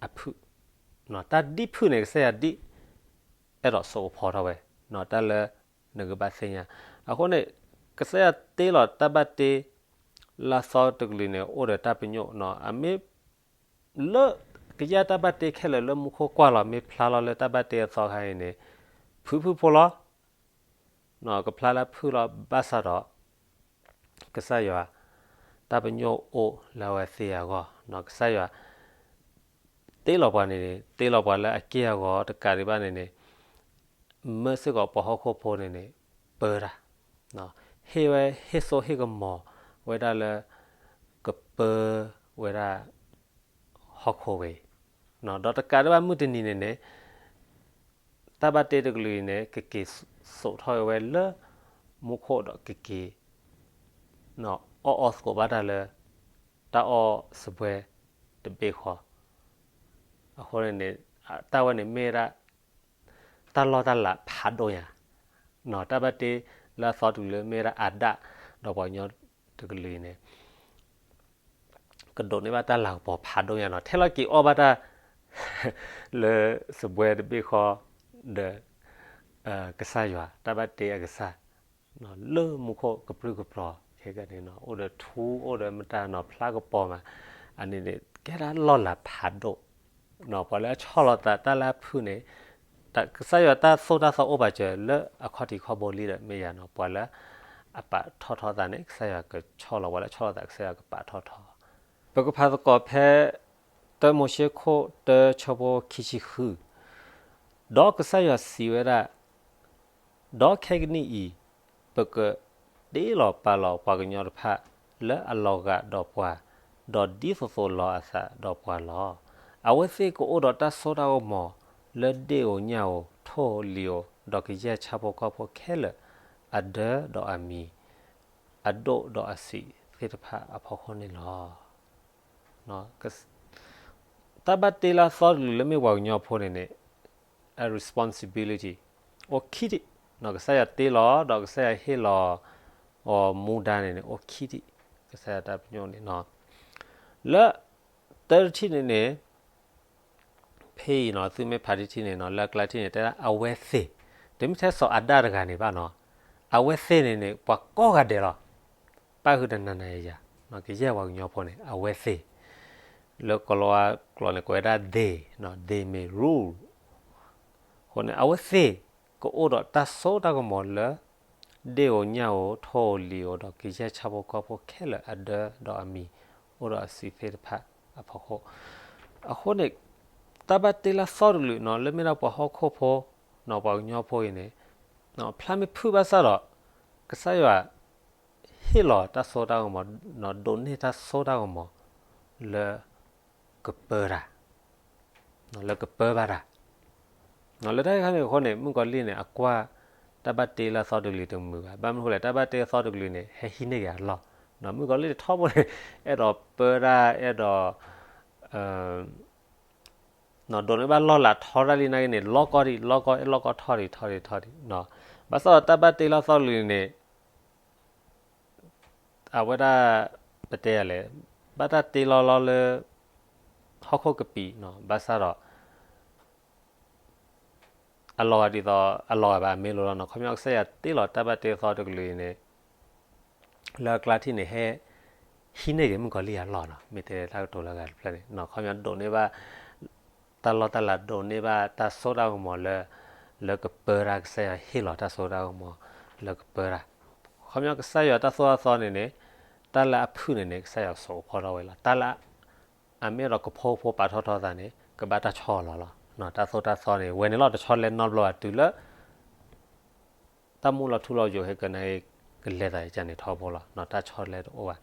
အဖုၣ်, တၢ်ဒ်ဖုၣ်န့ၣ် ကစၢ်ယွၤဒ် အဲၣ်ဒိးစိာ်ကဖီထီၣ်ဝဲ, တၢ်လၢနကဘၣ်သ့ၣ်ညါ, အဃိန့ၣ် ကစၢ်ယွၤတ့လီၤတၢ်ဘၣ်တ့ လၢအသီတကလုာ်န့ၣ် အိၣ်ဒီးတၢ်ပညိၣ်နီၤ, အမ့ၢ် လၢ ကယဲၢ်တၢ်ဘၣ်တ့ခဲလၢာ်လၢမူခိၣ်ကွၢ်လီၤ မ့ၢ်ဖျါလီၤလၢတၢ်ဘၣ်တ့အသီခါအံၤန့ၣ် ဖုၣ်ဖုၣ်ဖိလီၤ, ကဖျါလၢဖုၣ်လီၤ ဘၣ်ဆၣ်ဒီး ကစၢ်ယွၤ တၢ်ပညိၣ်အိၣ်လၢအဝဲသ့ၣ်အဂီၢ်, ကစၢ်ယွၤ တ့လီၤပှၤန့ၣ်န့ၣ် တ့လီၤပှၤလၢအက့ၢ်အဂီၤတကးဒံးဘၣ်န့ၣ်န့ၣ် မၢစ့ၢ်ကီးပှၤဟီၣ်ခိၣ်ဖိန့ၣ်န့ၣ် ပၢတၢ်, ဟ့ၣ်ဝဲ ဟ့ၣ်စိဟ့ၣ်ကမီၤဝဲဒၣ်လၢ ကပၢဝဲဒၣ် ဟီၣ်ခိၣ်ဝဲအံၤ, ဒီးတကးဒံးဘၣ်မုၢ်တနံၤန့ၣ်န့ၣ် တၢ်ဘၣ်တ့တကလုာ်အံၤန့ၣ် ကက့ၤစိာ်ထီၣ်ဝဲလၢ မူခိၣ်ဒီးကက့ၤ အီၣ်အီသကိးဘၣ်တၢ်လၢ တၢ်အီၣ်စပွဲတဘ့ၣ်ဃီ, အဃိန့ၣ်န့ၣ် တၢ်ဝဲန့ၣ်မ့ၢ်ဝဲဒၣ် တၢ်လီၢ်တၢ်လၤဖးဒိၣ်ညါ, တၢ်ဘၣ်တ့လၢအသီတကလုာ်လၢမ့ၢ်ဝဲဒၣ်အၤဒၣ် ဒီးပှၤကညီတကလုာ်အံၤန့ၣ် ကဒိးန့ၢ်ဘၣ်တၢ်လၤကပီၤဖးဒိၣ်ညါနီၤ, ထဲလီၤက့ၤအီၣ်ဘၣ်တၢ် လၢစပွဲတဘ့ၣ်ဃီ ဒီး ကစၢ်ယွၤ တၢ်ဘၣ်တ့အကစၢ် လၢမူခိၣ်ကပြုၢ်ကပြီၤခဲကနံၣ်န့ၣ် အိၣ်ဒီးထူ အိၣ်ဒီးမတၤနီၤ ဖျါကပီၤမး, အန့ၣ်န့ၣ် ကဲဒၣ်လီၢ်လၤဖးဒိၣ်, ပှၤလၢအဆီၣ်လီၤသးတၢ်လၢအဖုၣ်န့ၣ် ကစၢ်ယွၤတၢ်သိၣ်တၢ်သီအိၣ်ပာ်စၢၤလၢအခီၣ်ထံးခီၣ်ဘိလံဒီးမ့ၢ်ယၤနီၤ, ပှၤလၢ အပာ်ထီၣ်ထီသးန့ၣ် ကစၢ်ယွၤကဆီၣ်လီၤ, ပှၤလၢအဆီၣ်လီၤသး ကစၢ်ယွၤကပာ်ထီၣ်ထီ, ပကဖးသကိးဖဲ တၢမိၤၡ့ခိၣ်တၢဆၢဖိခံဆံဃု, ဒီးကစၢ်ယွၤစံးဝဲဒၣ်, ဒီးခဲကနံၣ်အံၤ ပကတ့လီၤပာ်လီၤပှၤကညီတဖၣ် လၢအလီၤဂာ်ဒီးပှၤ, ဒီးဒ်သိးသိးလီၤအသးဒီးပှၤလီၤ. အဝဲသ့ၣ်ကအိၣ်ဒီးတၢ်စိတၢ်ကမီၤ လၢဒ့ၣ်ဧိၤညၣ်ဧိၤ ထိၣ်ဧိၤလံၤဧိၤ ဒီးကယဲၢ်ဆၣ်ဖိကီၢ်ဖိခဲလၢာ် အဒၢဒီးအမံၤ, အဒိၣ်ဒီးအဆံးသ့ၣ်တဖၣ်အဖီခိၣ်န့ၣ်လီၤ. တၢ်ဘၣ်တ့လၢအသီတကလုာ်လၢမ့ၢ်ပှၤကညီဖိန့ၣ်န့ၣ် အ responsibility အိၣ်ခံထံၣ်, ကစၢ်ယွၤတ့လီၤ ဒီးကစၢ်ယွၤဟ့ၣ်လီၤ အီၤမူဒါန့ၣ်န့ၣ် အိၣ်ခံထံၣ်, ကစၢ်ယွၤတၢ်ပညိၣ်န့ၣ်နီၤ, လၢ တၢတထံၣ်န့ၣ်န့ၣ် ဖဲအံၤနီၤ သုမ့ၢ်ဖးတထံၣ်န့ၣ်နီၤ လၢအကျါထံၣ်န့ၣ် တဲဒၣ်အဝဲသ့ၣ်, တမ့ၢ်ထဲစီၤအၤဒၣ်တဂၤန့ၣ်ဘၣ်နီၤ, အဝဲသ့ၣ်န့ၣ်န့ၣ် ပှၤကိးဂၤဒဲးလီၤ. ပၣ်ဃုာ်တနၤနၤယၤယၤ, ကယဲၢ်ပှၤကညီဖိန့ၣ် အဝဲသ့ၣ်, လၢကီၤလၤဝါကျိာ်န့ၣ် ကိးဝဲဒၣ် they, they may rule, အဃိန့ၣ် အဝဲသ့ၣ်ကအိၣ်ဒီးတၢ်စိတၢ်ကမီၤလၢ ဒ့ၣ်ဧိၤညၣ်ဧိၤ ထိၣ်ဧိၤလံၤဧိၤ ဒီးကယဲၢ်ဆၣ်ဖိကီၢ်ဖိခဲလၢာ်အဒၢဒီးအမံၤ အိၣ်ဒီးအဆံးသ့ၣ်တဖၣ်အဖီခိၣ်, အဃိန့ၣ် တၢ်ဘၣ်တ့လၢအသီတကလုာ်နီၤ လၢမ့ၢ်ဒၣ်ပှၤဟီၣ်ခိၣ်ဖိနီၤ ပှၤကညီဖိအံၤန့ၣ် ဖျါမ့ၢ်ဖုၣ်ဘၣ်ဆၣ်ဒီး ကစၢ်ယွၤ ဟ့ၣ်လီၤတၢ်စိတၢ်ကမီၤ ဒိးန့ၢ်တၢ်စိတၢ်ကမီၤ လၢ ကပၢတၢ်, လၢကပၢဘၣ်တၢ်, လၢတၢ်အံၤခါန့ၣ်အဃိန့ၣ် မုၣ်ကီၤလံၢ်န့ၣ် အကွၢ်တၢ်ဘၣ်တ့လၢအသီတကလုာ်တမုာ်ဘၣ်. ဘၣ်မနုၤအဃိလဲၣ် တၢ်ဘၣ်တ့အသီတကလုာ်န့ၣ် ဟဲဟံးန့ၢ်က့ၤအလီၢ်, မုၣ်ကီၤလံၢ်န့ၣ်ထီဘိန့ၣ် အဲၣ်ဒိးပၢတၢ် အဲၣ်ဒိး အ ဒိးန့ၢ်ဘၣ်လီၢ်လၤထီတၢ်လံနာ်က့န့ၣ် လီၢ်ကီၢ်ဒံး လီၢ်ကီၢ် လီၢ်ကီၢ်ထီၣ်ဒံး ထီၣ်ဒံး ထီၣ်ဒံး. ဘၣ်ဆၣ်ဒီးတၢ်ဘၣ်တ့လီၤသီၣ်လွံၢ်န့ၣ် အဝဲဒၣ် ပတဲယၤလဲၣ်, ဘၣ်တၢ်တ့လီၤလီၤလၢ ဟီၣ်ခိၣ်ကပံာ်နီၤ, ဘၣ်ဆၣ်ဒီး အလီၤဂာ်ဒ်သိး အလီၤဂာ်ဘၣ်မ့ၢ်လိၤလီၤနီၤ. ခီပညီကစၢ်ယွၤတ့လီၤတၢ်ဘၣ်တ့သီတကလုာ်အံၤန့ၣ် လၢအကျါထံၣ်န့ၣ် ဟဲဟံးန့ၢ်က့ၤမုၣ်ကီၤလံၢ်အလီၢ်နီၤ, မ့ၢ်တဲတၢ်ကတိၤလၢအဂၤတဖျၢၣ်န့ၣ် ခီပညီဒိးန့ၢ်ဘၣ် တၢ်လီၢ်တၢ်လၤ ဒိးန့ၢ်ဘၣ်တၢ်စိတၢ်ကမီၤလၢ လၢကပၢတၢ်, ကစၢ်ယွၤဟ့ၣ်လီၤတၢ်စိတၢ်ကမီၤလၢကပၢတၢ်. ခီပညီကစၢ်ယွၤတၢ်သိၣ်တၢ်သီန့ၣ်န့ၣ် တၢ်လၢအဖုၣ်န့ၣ်န့ၣ် ကစၢ်ယွၤစိာ်အိၣ်ဖှိၣ်ထီၣ်ဝဲလီၤ. တၢ်လၢ အမ့ၢ်ဒီးကဖိဖိပာ်ထီၣ်ထီသးန့ၣ် ကဘၣ်တၢ်ဆီၣ်လီၤလီၤ. တၢ်သိၣ်တၢ်သီန့ၣ် ဝဲန့ၣ်လီၤ တဆီလဲနီတဘျီဘၣ် တုၤလၢ တၢ်မူလီၤထူလီၤယိာ်ဟဲကနၣ် ကလဲၤသးကန့ၣ်ထီဘိလီၤ, တၢ်ဆီလဲတအိၣ်ဘၣ်.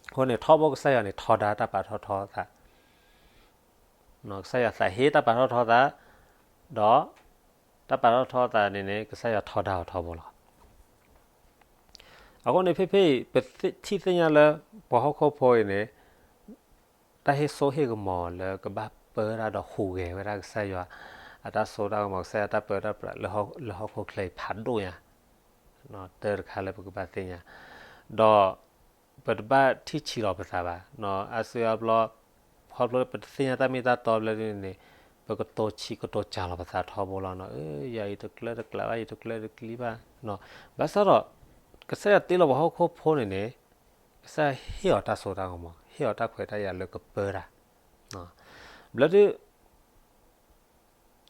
အဃိန့ၣ် ထီဘိကစၢ်ယွၤန့ၣ် ထီဒါတၢ်ပာ်ထီၣ်ထီသး, ကစၢ်ယွၤသးဟ့တၢ်ပာ်ထီၣ်ထီသး, ဒီး တၢ်ပာ်ထီၣ်ထီသးန့ၣ်န့ၣ် ကစၢ်ယွၤထီဒါအီၤထီဘိလီၤ. အဃိန့ၣ် ဖဲဖဲအံၤ ပထံၣ်သ့ၣ်ညါလၢ ပှၤဟီၣ်ခိၣ်ဖိအံၤန့ၣ် တၢ်ဟ့ၣ်စိဟ့ၣ်ကမီၤလၢကဘၣ်ပၢတၢ်ဒီးဟူးဂဲၤဝဲဒၣ်ကစၢ်ယွၤ အတၢ်စိတၢ်ကမီၤ ကစၢ်ယွၤတၢ်ပၢတၢ်ပြးလၢဟီၣ်ခိၣ်ချၢအံၤဖးဒိၣ်ညါ တၢ်တခါလၢပကဘၣ်သ့ၣ်ညါ, ဒီး ပတဘၣ်ထံၣ်ဆံးလီၤပသးဘၣ်, အါစုအါဘျီ ခီဖျိပတသ့ၣ်ညါတၢ်မ့ၢ်တၢ်တီဘျီဒ်န့ၣ်န့ၣ် ပကတိၤဆံးကတိၤစှၤလီၤပသးထီဘိလီၤနီၤ, ယၤအံၤတကျၢတကျးဘၣ် ယတကျၢတကျံဘၣ်, ဘၣ်ဆၣ်ဒီး ကစၢ်ယွၤတ့လီၤပှၤဟီၣ်ခိၣ်ဖိန့ၣ်န့ၣ် ကစၢ်ယွၤဟ့ၣ်အီၤတၢ်စိတၢ်ကမီၤ ဟ့ၣ်အီၤတၢ်ခွဲးတၢ်ယာ်လၢကပၢတၢ်, ဘျီဒုး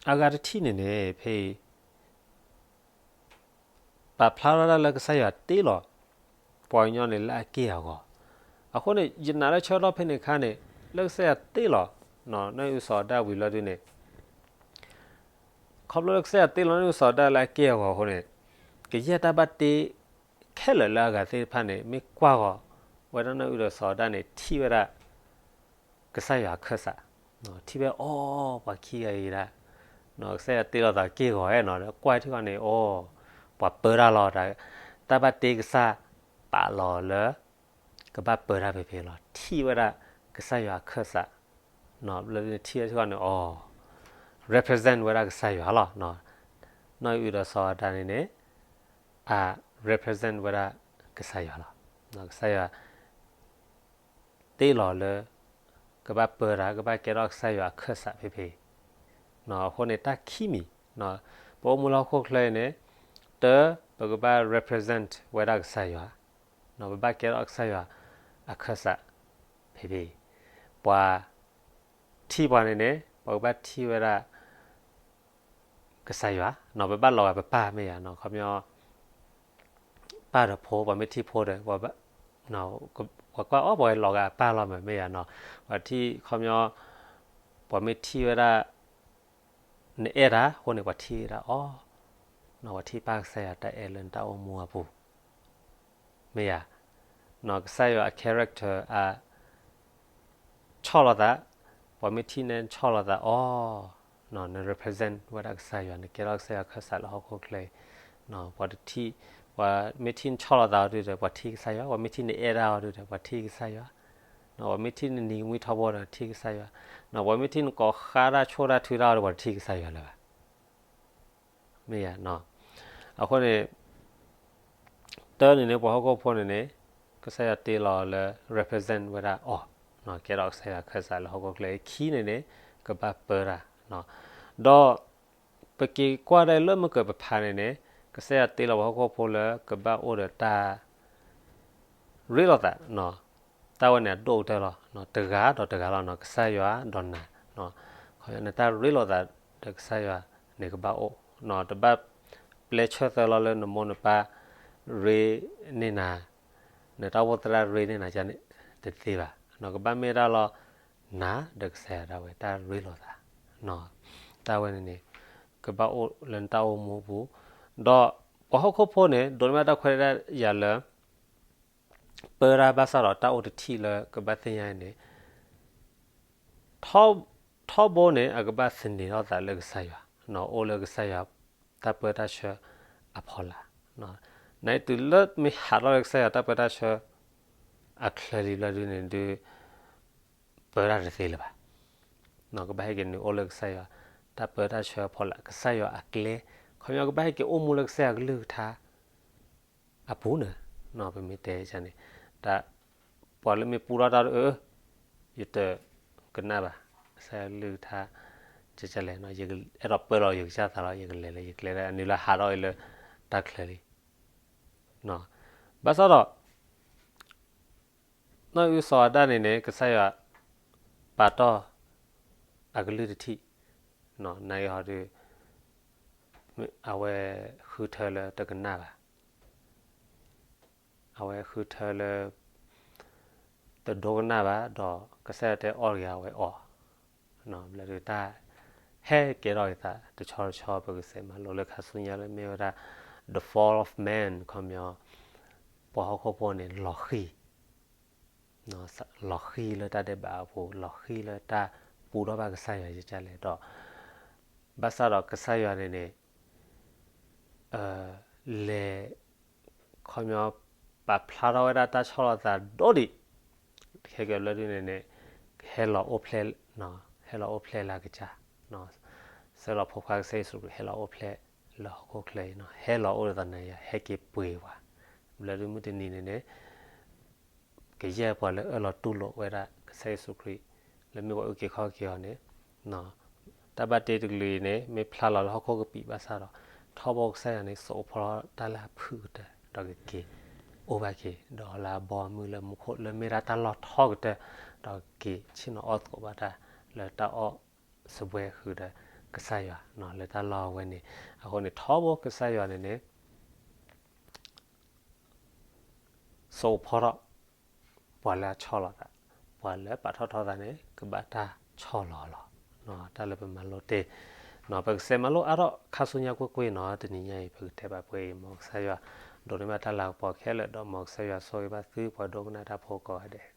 အဂၤတထံၣ်န့ၣ်န့ၣ် ဖဲအံၤ ပာ်ဖျါထီၣ်ဒၣ်လၢကစၢ်ယွၤတ့လီၤ ပှၤကညီန့ၣ်လၢအက့ၢ်အဂီၤ, အဃိန့ၣ် ယနာ်လၢဆၢကတီၢ်ဖဲန့ၣ်အခါန့ၣ် လၢကစၢ်ယွၤတ့လီၤ နီၢ်အုၣ်စီၤဒၣ်ဝံၤလီၤဒုးန့ၣ် ခီဖျိလၢကစၢ်ယွၤတ့လီၤနီၢ်အုၣ်စီၤဒၣ်လၢအက့ၢ်အဂီၤအဃိန့ၣ် ကယဲၢ်တၢ်ဘၣ်တ့ခဲလၢာ်လၢအဂၤသ့ၣ်တဖၣ်န့ၣ် မ့ၢ်ကွၢ်ဃီၤဝဲဒၣ်နီၢ်အုၣ်ဒီးစီၤဒၣ်န့ၣ် ထံၣ်ဝဲဒၣ် ကစၢ်ယွၤအခၢၣ်စး, ထံၣ်ဝဲအီၤ ပှၤခံဂၤအံၤဒၣ် ကစၢ်ယွၤတ့လီၤသးက့ၢ်ဂီၤဧါနီၤ ကွၢ်ထံၣ်ဃီန့ၣ် အိ ပှၤပၢတၢ်လီၤ, တၢ်ဘၣ်တ့ကစၢ်ပာ်လီၤလၢ ကဘၣ်ပၢတၢ်ဖဲဖဲလီၤ. ထံၣ်ဝဲဒၣ်ကစၢ်ယွၤအခၢၣ်စး လၢထံၣ်ဝဲထံၣ်ဃီန့ၣ် အိ represent ဝဲဒၣ်ကစၢ်ယွၤလီၤ. နီၢ်အုၣ်ဒီးစီၤဒၣ်န့ၣ်န့ၣ် အ represent ဝဲဒၣ်ကစၢ်ယွၤလီၤ. ကစၢ်ယွၤ တ့လီၤလၢ ကဘၣ်ပၢတၢ် ကဘၣ်ကဲထီၣ်ကစၢ်ယွၤအခၢၣ်စးဖဲဖဲအံၤ, အဃိန့ၣ်တၢ်ခံမံၤ ပအိၣ်မူလၢဟီၣ်ခိၣ်ချၢအံၤန့ၣ် တၢ် ပကဘၣ် represent ဝဲဒၣ်ကစၢ်ယွၤ, ပဘၣ်ကဲထီၣ်ကစၢ်ယွၤအခၢၣ်စးဖဲဖဲအံၤ, ပှၤထံၣ်ပှၤန့ၣ်န့ၣ် ပကဘၣ်ထံၣ်ဝဲဒၣ် ကစၢ်ယွၤ, ပဘၣ်လီၤဂာ်ပပၢ်မ့ၢ်ယၤနီၤ, ခီပညီ ပၢ်ဒီးဖိ ပှၤမ့ၢ်ထံၣ်ဖိဒီး ပှၤကွၢ်အီၤ ပှၤလီၤဂာ်အပၢ်လီၤမ့ၢ်ယၤနီၤ, ပှၤထံၣ်ခီပညီ ပှၤမ့ၢ်ထံၣ်ဝဲဒၣ် နအဲၣ်တၢ်အဃိန့ၣ် ပှၤထံၣ်ဝဲဒၣ်အီၤ, ပှၤထံၣ်ပၢ်ကစၢ်ယွၤတၢ်အဲၣ်လၢနတၢ်အိၣ်မူအပူၤ မ့ၢ်ယၤ, ကစၢ်ယွၤအ character အ ဆီၣ်လီၤသး, ပှၤမ့ၢ်ထံၣ်န့ၣ်ဆီၣ်လီၤသးအီၤ, န represent ဝဲဒၣ်ကစၢ်ယွၤ နကဲထီၣ်ကစၢ်ယွၤအခၢၣ်စးလၢဟီၣ်ခိၣ်ချၢအံၤ, ပှၤတထံၣ်, ပှၤမ့ၢ်ထံၣ်နဆီၣ်လီၤသးအီၤဒုဒီး ပှၤထံၣ်ကစၢ်ယွၤ, ပှၤမ့ၢ်ထံၣ်နအဲၣ်တၢ်အီၤဒုဒီး ပှၤထံၣ်ကစၢ်ယွၤ, ပှၤမ့ၢ်ထံၣ်နနံၤကမှံထီဘိဒီးထံၣ်ကစၢ်ယွၤ, ပှၤမ့ၢ်ထံၣ်နကိးဃါတၢ်ဆိၣ်တၢ်ထုတၢ်အီၤဒီး ပှၤတထံၣ်ကစၢ်ယွၤလၢၤဘၣ် မ့ၢ်ယၤ, အဃိန့ၣ် တၢန့ၣ်န့ၣ် ပှၤဟီၣ်ခိၣ်ဖိန့ၣ်န့ၣ် ကစၢ်ယွၤတ့လီၤလၢ represent ဝဲဒၣ်အီၤ, ကဲထီၣ်ကစၢ်ယွၤအခၢၣ်စးလၢဟီၣ်ခိၣ်ချၢအံၤ, ခံန့ၣ်န့ၣ် ကဘၣ်ပၢတၢ်, ဒီး ပက့ၤကွၢ်ဒၣ်လၢမုၢ်ကၢၤပဖးန့ၣ်န့ၣ် ကစၢ်ယွၤတ့လီၤပှၤဟီၣ်ခိၣ်ဖိလၢကဘၣ်အိၣ်ဒီးတၢ် ရ့လိာ်သး, တၢ်ဝဲန့ၣ်အဒိၣ်ကတၢၢ်လီၤ, တဂၤဒီးတဂၤလီၤ, ကစၢ်ယွၤဒီးနၤ, နတၢ်ရ့လိာ်သးဒီးကစၢ်ယွၤန့ၣ်ကဘၣ်အိၣ်, တဘၣ်ပျဲဆၢသၢလီၤလၢနမိၢ်နပၢ်ရ့န့ၢ်နၤ, နတၢ်အိၣ်ဖှိၣ်သရၣ်ရ့န့ၢ်နၤန့ၣ်တသ့ဘၣ်, ကဘၣ်မ့ၢ်ဒၣ်လီၤ နၤဒီးကစၢ်ယွၤဒၣ်ဝဲ တၢ်ရ့လိာ်သး, တၢ်ဝဲန့ၣ်န့ၣ် ကဘၣ်အိၣ်လၢနတၢ်အိၣ်မူအပူၤ, ဒီးပှၤဟီၣ်ခိၣ်ဖိန့ၣ် ဒိးန့ၢ်ဘၣ်တၢ်ခွဲးတၢ်ယာ်လၢ ပၢတၢ်ဘၣ်ဆၣ်ဒီးတၢ်အိၣ်တထံၣ်လၢကဘၣ်သ့ၣ်ညါအံၤန့ၣ် ထီဘိန့ၣ် အကဘၣ်သန့ၤထီၣ်သးလၢကစၢ်ယွၤ, အိၣ်လၢကစၢ်ယွၤ တၢ်ပၢတၢ်ဆှၢအဖီလာ်, နတုၤလၢမ့ၢ်ဟးထီၣ်လၢကစၢ်ယွၤတၢ်ပၢတၢ်ဆှၢ အချၢလံဘျီဒုန့ၣ်ဒု ပၢတၢ်တသ့လၢၤဘၣ်, ကဘၣ်ဟဲက့ၤနုာ်အိၣ်လၢကစၢ်ယွၤ တၢ်ပၢတၢ်ဆှၢဖီလာ် ကစၢ်ယွၤအကျဲ, ခီပညီကဘၣ်ဟဲက့ၤအိၣ်မူလၢကစၢ်ယွၤကလုၢ်ကထါ အပူၤန့ၣ်, ပမ့ၢ်တဲန့ၣ် တၢ် ပှၤလၢမ့ၢ်ပူထီၣ်တၢ်ဒီး အၢ ယတကနၣ်ဘၣ် ကစၢ်ယွၤကလုၢ်ကထါ ကလဲၣ်, ယအဲၣ်ဒိးပၢလီၤယကစၢ်သးလီၤ, ယကလဲၤလၢယကျဲ အနုာ်လၢဟးထီၣ်အံၤလၢတၢ်ချၢလံ. ဘၣ်ဆၣ်ဒီး နီၢ်အုၣ်စီၤအၤဒၣ်န့ၣ်န့ၣ် ကစၢ်ယွၤပာ်တီၢ် အကလုၢ်တထံၣ်, နာ်က့ဟီဒုး အဝဲဃုထၢလၢတကနၣ်ဘၣ်, အဝဲဃုထၢလၢ တဒိကနၣ်ဘၣ် ဒီးကစၢ်ယွၤတဲအီၣ်တဂ့ၤ အဝဲအီၣ်, ဘျီဒုးတၢ် ဟဲကဲထီၣ်က့ၤသးတဆီတဆီ ပကစဲးမၤလိလၢခါဆူညါလၢမ့ၢ်ဝဲဒၣ် the fall of man ခီပညီ ပှၤဟီၣ်ခိၣ်ဖိန့ၣ် လီၤဃံၤ လီၤဃံၤလၢတၢ်ဒဲးဘးအပူၤ, လီၤဃံၤလၢတၢ်ပူထီၣ်ဘၣ်ကစၢ်ယွၤ ယကလဲၣ်ဒီး, ဘၣ်ဆၣ်ဒီးကစၢ်ယွၤန့ၣ်န့ၣ် လဲၤ ခီပညီ ပာ်ဖျါထီၣ်ဝဲဒၣ်တၢ်ဆီၣ်လီၤသးဒိၣ်ဒံး, ခဲကဲဘျီဒုန့ၣ်န့ၣ် ဟဲလီၤအိၣ်ဖျဲၣ်, ဟဲလီၤအိၣ်ဖျဲၣ်လၢအကစၢ်, ဆှၢလီၤဖိခွါကစၢ်ယ့ၣ်ၡူးခရံာ် ဟဲလီၤအိၣ်ဖျဲၣ်လၢဟီၣ်ခိၣ်ချၢအံၤ, ဟဲလီၤအိၣ်ဒီးသးနၤယၤ ဟဲက့ၤပှ့ၤပှၤ, ဘျီဒုမုၢ်တနံၤန့ၣ်န့ၣ် ကယဲၢ်ပှၤလၢအၢၣ်လီၤတူၢ်လိာ်ဝဲဒၣ်ကစၢ်ယ့ၣ်ၡူးခရံာ် လၢမ့ၢ်ပှၤအုၣ်က့ၤခီၣ်က့ၤအီၤန့ၣ်, တၢ်ဘၣ်တ့တကလုာ်အံၤန့ၣ် မ့ၢ်ဖျါလီၤလၢဟီၣ်ခိၣ်ကပံာ်ဘၣ်ဆၣ်ဒီး ထီဘိကစၢ်ယွၤန့ၣ် စိာ်အိၣ်ဖျဲၣ်ထီၣ်တၢ်လၢအဖုၣ်ကတၢၢ် ဒီးကက့ၤအိၣ်ဘၣ်က့ၤ ဒီးလၢအဘီအမုၢ်လၢမူခိၣ်လၢမ့ၢ်ဒၣ်တၢ်လီၢ်ထီကတၢၢ်, ဒီးက့ၤဆ့ၣ်နီၤအီၣ်သကိးဘၣ်တၢ်လၢတၢ်အီၣ်စပွဲဃုာ်ဒီးကစၢ်ယွၤလၢတၢ်လီၢ်အဝဲန့ၣ်, အဃိန့ၣ် ထီဘိကစၢ်ယွၤန့ၣ်န့ၣ် စိာ်အိၣ်ဖျဲၣ်ထီၣ် ပှၤလၢအဆီၣ်လီၤသး, ပှၤလၢပာ်ထီၣ်ထီသးန့ၣ် ကဘၣ်တၢ်ဆီၣ်လီၤလီၤ. တၢ်လၢပမၤလိတ့ၢ်, ပကစဲးမၤလိအါထီၣ်ခါဆူညါကွ့ၢ်ကွ့ၢ်နီၤ, တနံၤညါအံၤ ပကတဲဘၣ်ပှဲၤအံၤ မ်ကစၢ်ယွၤ ဒိးန့ၢ်ဘၣ်တၢ်လၤကပီၤခဲလၢာ် ဒီးမ်ကစၢ်ယွၤဆိၣ်ဂ့ၤဘၣ်သုပှၤဒိကနၣ်တၢ်ဖိကိးဂၤဒဲး.